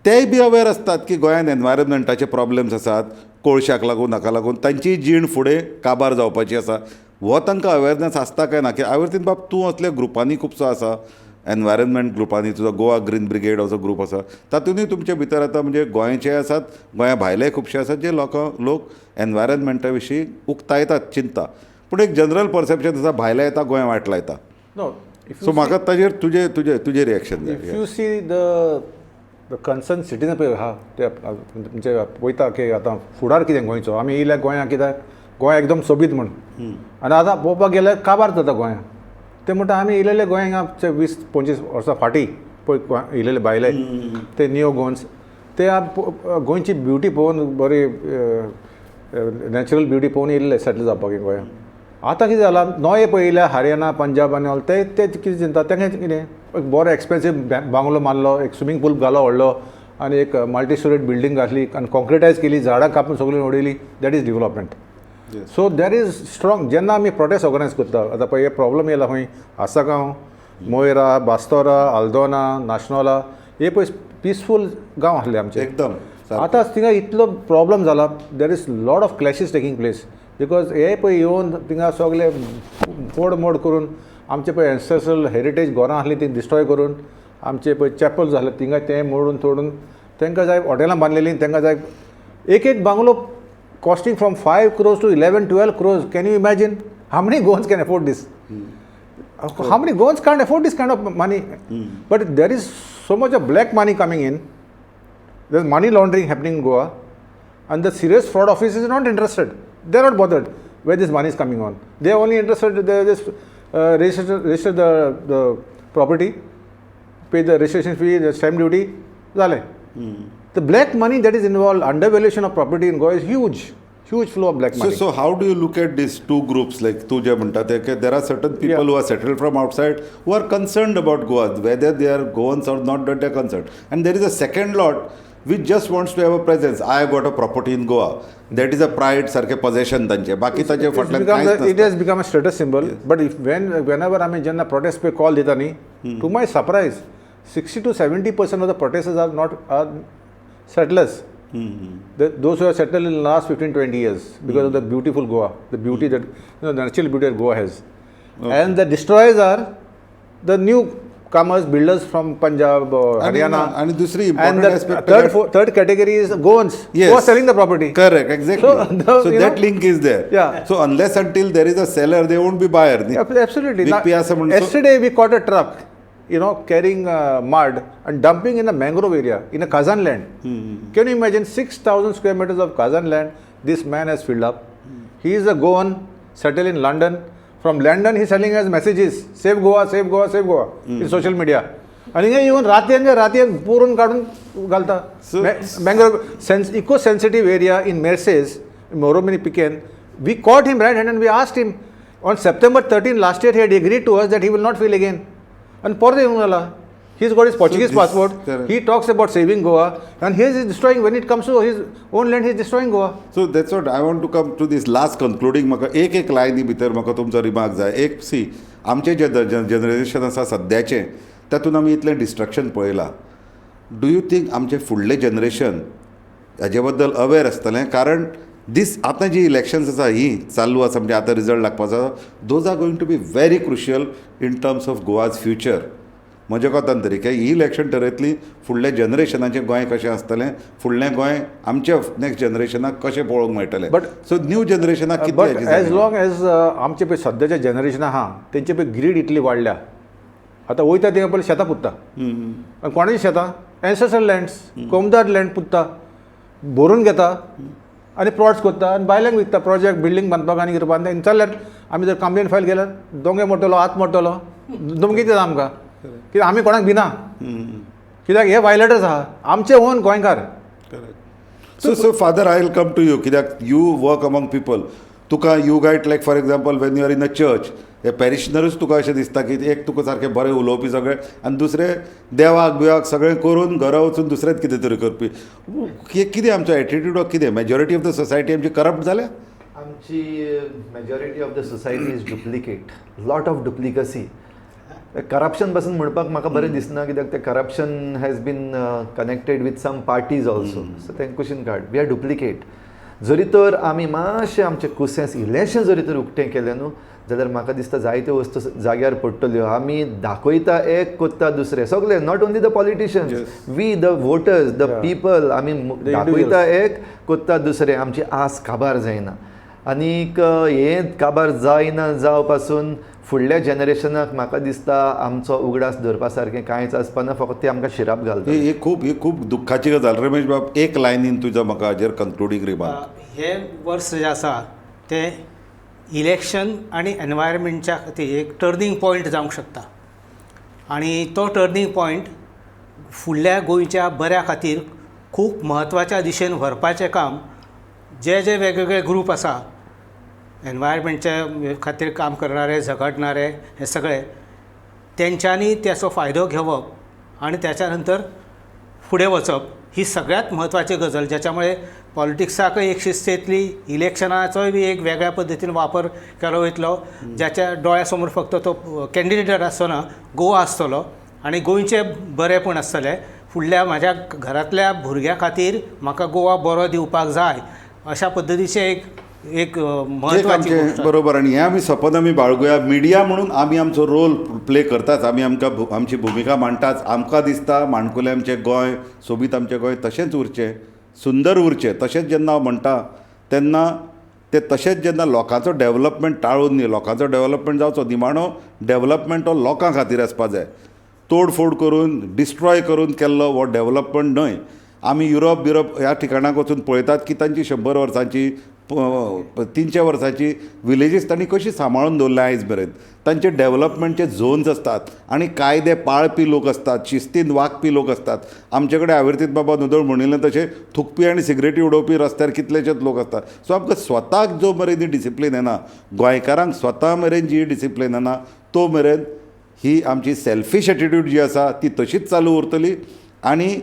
तेय बी अवेर आसतात की गोंयांत एनवायरमेंटाचे प्रॉब्लम्स आसात, कोळशाक लागून हाका लागून तांची जीण फुडें काबार जावपाची आसा. हो तांकां अवेरनस आसता काय ना? की आवर्तीन बाब तूं असल्या ग्रुपांनी खुबसो आसा, एनवायरमेंट ग्रुपांनी, तुजो गोवा ग्रीन ब्रिगेड असो ग्रूप आसा, तातुंतूय तुमचे भितर आतां म्हणजे गोंयचे आसात, गोंया भायले खुबशे आसात जे लोक एनवायरमेंटा विशीं उक्तायतात चिंता. पूण एक जनरल परसेप्शन आसा, भायले येता गोंय वाट लायता. नो, सो म्हाका ताजेर तुजे तुजे तुजें रिएक्शन जाय. If you see the concern citizen पळय आहा ते म्हणजे पळयता की आतां फुडार कितें गोंयचो, आमी येयल्या गोंयांत कित्याक, गोंय एकदम सोबीत म्हूण, आनी आतां पळोवपाक गेल्यार काबार जाता गोंयांत. ते म्हणटा आमी येयलेले गोंयांत 20-25 वर्सां फाटीं पळय येयलेले भायले ते न्यू गोवन्स, ते गोंयची ब्युटी पळोवन बरी नॅचरल ब्युटी पळोवन येयल्ले सेटल जावपाक गोंयांत. आतां कितें जालां, नवे पळयल्या हरियाणा पंजाब आनी ऑल ते कितें चिंता, तांकां कितें एक बरो एक्सपेन्सीव बांगलो मारलो, एक स्विमींग पूल घालो व्हडलो, आनी एक मल्टी स्टोरेड बिल्डींग घातली आनी कॉन्क्रिटायज केली, झाडां कापून सगळीं उडयली, that is development. So there is strong. जेन्ना आमी प्रोटेस्ट ऑर्गनायज करता, आतां पळय हे प्रॉब्लम येयला खंय, आसागांव, मोयरा, बास्तोरा, आल्दोना, नाशनोला, हे पळय पिसफूल गांव आसले आमचे एकदम. आतां थिंगा इतलो प्रॉब्लम जाला, there is lot of clashes taking place, because हे पळय येवन थिंगा सगळे फोड मोड करून आमचे पळय एन्सेस्ट्रल हेरिटेज घरां आसलीं ती डिस्ट्रॉय करून, आमचे पळय चॅपल जालें थिंगा तें मोडून तोडून, तांकां जाय हॉटेलां बांदलेलीं, तांकां जाय एक एक bungalow costing from 5 crores to 11-12 crores. Can you imagine how many Goans can afford this? How many Goans can't afford this kind of money? But there is so much of black money coming in. There is money laundering happening in Goa, and the serious fraud office is not interested. They are not bothered where this money is coming on. They are only interested, they just register the property, pay the registration fee, the stamp duty, zale. The black money that is involved, undervaluation of property in Goa is huge, huge flow of black money. So how do you look at these two groups? Like tu je manta te, there are certain people who are settled from outside who are concerned about Goa, whether they are Goans or not, that they are concerned. And there is a second lot which just wants to have a presence. I have got a property in Goa. That is a pride, sarke possession tanche. Baki tache fatlan kaich nasta. It has become a status symbol. Yes. But if whenever I mean jenna protest pe call dita nahi, to my surprise, 60 to 70% of the protesters are not settlers. Those who are settled in the last 15-20 years because of the beautiful Goa, the beauty that, you know, the natural beauty that Goa has. Okay. And the destroyers are the new comers, builders from Punjab or Haryana. And the important aspect. Third category is Goans, yes, who are selling the property. Correct, exactly. So, so that link is there. Yeah. So unless until there is a seller, there won't be buyer. Absolutely. Now, yesterday we caught a truck, you know, carrying mud and dumping in a mangrove area, in a Kazan land. Can you imagine 6,000 square meters of Kazan land this man has filled up. He is a Goan, settled in London. From London, he is selling us messages, save Goa, save Goa, save Goa, in social media. And even Ratian, Purun Kadun Galta. Mangrove, eco-sensitive area in Merces, Moromini Piken. We caught him right hand and we asked him, on September 13 last year, he had agreed to us that he will not fill again. And he's got his Portuguese passport. Correct. He talks about saving Goa, and he is destroying. When it comes to his own land, he is destroying Goa. So that's what I want to come to this last concluding. Maka ek ek line भितर maka तुमचो remark जाय. एक C आमचे जे generation आसा सद्याचे तातूंत आमी इतलें डिस्ट्रक्शन पळयलां. Do you think आमचे फुडलें जनरेशन हाजे बद्दल अवेर आसतलें? कारण दीस आतां जी इलेक्शन्स आसा ही चालू आसा, म्हणजे आतां रिजल्ट लागपाचो आसा, those are going to be very crucial in terms of Goa's future. म्हज्या कोतान तरी की ही इलेक्शन ठरयतली फुडल्या जनरेशनाचें गोंय कशें आसतलें, फुडलें गोंय आमच्या नेक्स्ट जनरेशनाक कशें पळोवंक मेळटलें. बट सो न्यू जनरेशनाक कितलें एज लॉंग एज आमचे पळय सद्याच्या जनरेशन आहा तेंचे पळय ग्रीड इतली वाडल्या. आतां वयता थिंगा पयलीं शेतां पुत्ता, आनी कोणाचीं शेतां एन्सेस्ट्रल लँड्स, कोमदार लँड पुत्ता, भरून घेता आनी प्लॉट्स करता आनी भायल्यांक विकता. प्रोजेक्ट बिल्डींग बांदपाक आनी कितें बांदता. जाल्यार आमी जर कंप्लेन फायल केल्यार दोंगे मोडटलो, हात मोडटलो, धमकी दिता आमकां कित्याक आमी कोणाक भिना, कित्याक हे वायलेटर्स आहा आमचे ओन गोंयकार. So so father, I will come to you कित्याक you work among people. तुका you guide, like for example when you are in a church, हे पॅरिशनरूच तुका अशें दिसता की एक तुका सारकें बरें उलोवपी सगळें आनी दुसरें देवाक बिवाक सगळें करून घरा वचून दुसरेंच कितें तरी करपी. हे कितें आमचो एटिट्यूड कितें? मेजॉरिटी ऑफ the society आमची करप्ट जाल्या. आमची majority of the society is duplicate, lot of duplicacy. Corruption पासून म्हणपाक म्हाका बरें दिसना, कित्याक तें corruption has been connected with some parties also, so तें कुशीन काड. We are duplicate. जरी तर आमी मातशें आमचें कुसेंस इल्लेंशें जरी तर उक्तें केलें न्हू जाल्यार म्हाका दिसता जायत्यो वस्तू जाग्यार पडटल्यो. आमी दाखयता एक, करता दुसरें. सगळे, not only the politicians, we the voters, the people, आमी दाखयता एक, करता दुसरें. आमची आस काबार जायना आनीक हें काबार जायना जावं पासून फुडल्या जनरेशनाक म्हाका दिसता आमचो उगडास दवरपा सारकें कांयच आसपाना, फकत ते आमकां शिराप घालता. ही खूब दुख्खाची गजाल. रमेश बाब, एक लायनीन तुजो म्हाका हाजेर कंक्लुडींग रिमार्क. हे वर्स जें आसा तें इलेक्शन आनी एनवायरमेंटच्या खातीर एक टर्नींग पॉयंट जावंक शकता आनी तो टर्नींग पॉयंट फुडल्या गोंयच्या बऱ्या खातीर खूब म्हत्वाच्या दिशेन व्हरपाचें काम जे जे वेगवेगळे ग्रूप आसा, एनवायरमेंटच्या खातीर काम करणारे, झगडणारे, हे सगळे तेंच्यांनी त्याचो फायदो घेवप आनी त्याच्या नंतर फुडें वचप ही सगळ्यांत म्हत्वाची गजाल, ज्याच्यामुळे पॉलिटिक्साकय एक शिस्त येतली, इलेक्शनाचोय बी एक वेगळ्या पद्दतीन वापर केलो वयतलो, ज्याच्या दोळ्या समोर फक्त तो कॅन्डिडेट आसचो ना, गोवा आसतलो आनी गोंयचें बरेंपण आसतलें. फुडल्या म्हाज्या घरांतल्या भुरग्यां खातीर म्हाका गोवा बरो दिवपाक जाय अशा पद्दतीचें एक एक म्हत्वाची गोश्ट. बरोबर. आनी हें आमी सपन आमी बाळगुया. मिडिया म्हणून आमी आमचो रोल प्ले करताच, आमी आमकां आमची भुमिका मांडटाच. आमकां दिसता माणकुलें आमचें गोंय, सोबीत आमचें गोंय तशेंच उरचें, सुंदर उरचें. तशेंच जेन्ना हांव म्हणटा तेन्ना तें तशेंच जेन्ना लोकांचो डेवलपमेंट टाळून न्ही, लोकांचो डेवलपमेंट जावचो, निमाणो डेवलपमेंट हो लोकां खातीर आसपा जाय. तोडफोड करून डिस्ट्रॉय करून केल्लो हो डेवलपमेंट न्हय. आमी युरोप बिरोप ह्या ठिकाणाक वचून पळयतात की तांची 100 वर्सांची 300 वर्सांची विलेजीस तांणी कशी सांबाळून दवरल्या आयज मेरेन. तांचे डेवलपमेंटचे झोन्स आसतात आनी कायदे पाळपी लोक आसतात, शिस्तीन वागपी लोक आसतात. आमचे कडेन आवर्तीत बाबा नदळ म्हणिल्लें तशें थुकपी आनी सिगरेटी उडोवपी रस्त्यार कितलेशेच लोक आसतात. सो आमकां स्वताक जो मेरेन ही डिसिप्लीन येना, गोंयकारांक स्वता मेरेन जी डिसिप्लीन येना तो मेरेन ही आमची सेल्फीश एटिट्यूड जी आसा ती तशीच चालू उरतली आनी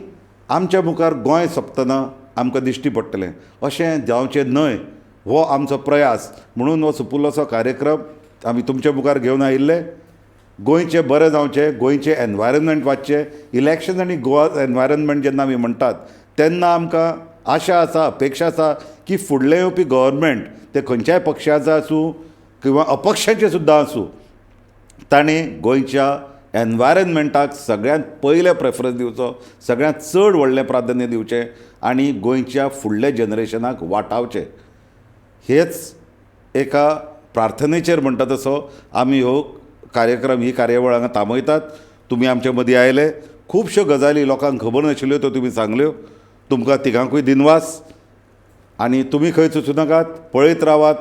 आमच्या मुखार गोंय सोंपतना आमकां दिश्टी पडटलें. अशें जावचें न्हय हो आमचो प्रयास. म्हणून हो सुपुल्लोसो कार्यक्रम आमी तुमच्या मुखार घेवन आयिल्ले. गोंयचें बरें जावचें, गोंयचें एनवायरमेंट वाचचें. इलेक्शन आनी गोवा एनवायरमेंट जेन्ना आमी म्हणटात तेन्ना आमकां आशा आसा, अपेक्षा आसा की फुडलें येवपी गव्हर्मेंट तें खंयच्याय पक्षाचो आसूं किंवा अपक्षाचें सुद्दां आसूं, ताणें गोंयच्या एनवायरमेंटाक सगळ्यांत पयलें प्रेफरन्स दिवचो, सगळ्यांत चड व्हडलें प्राधान्य दिवचें आनी गोंयच्या फुडल्या जनरेशनाक वाटावचें. हेच एका प्रार्थनेचेर म्हणटा तसो आमी हो कार्यक्रम, ही कार्यावळ हांगा थांबयतात. तुमी आमचे मदीं आयले, खुबश्यो गजाली लोकांक खबर नाशिल्ल्यो त्यो तुमी सांगल्यो. तुमकां तिगांकूय दिनवास आनी तुमी खंयच वचूं नाकात, पळयत रावात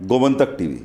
गोमंतक टीव्ही.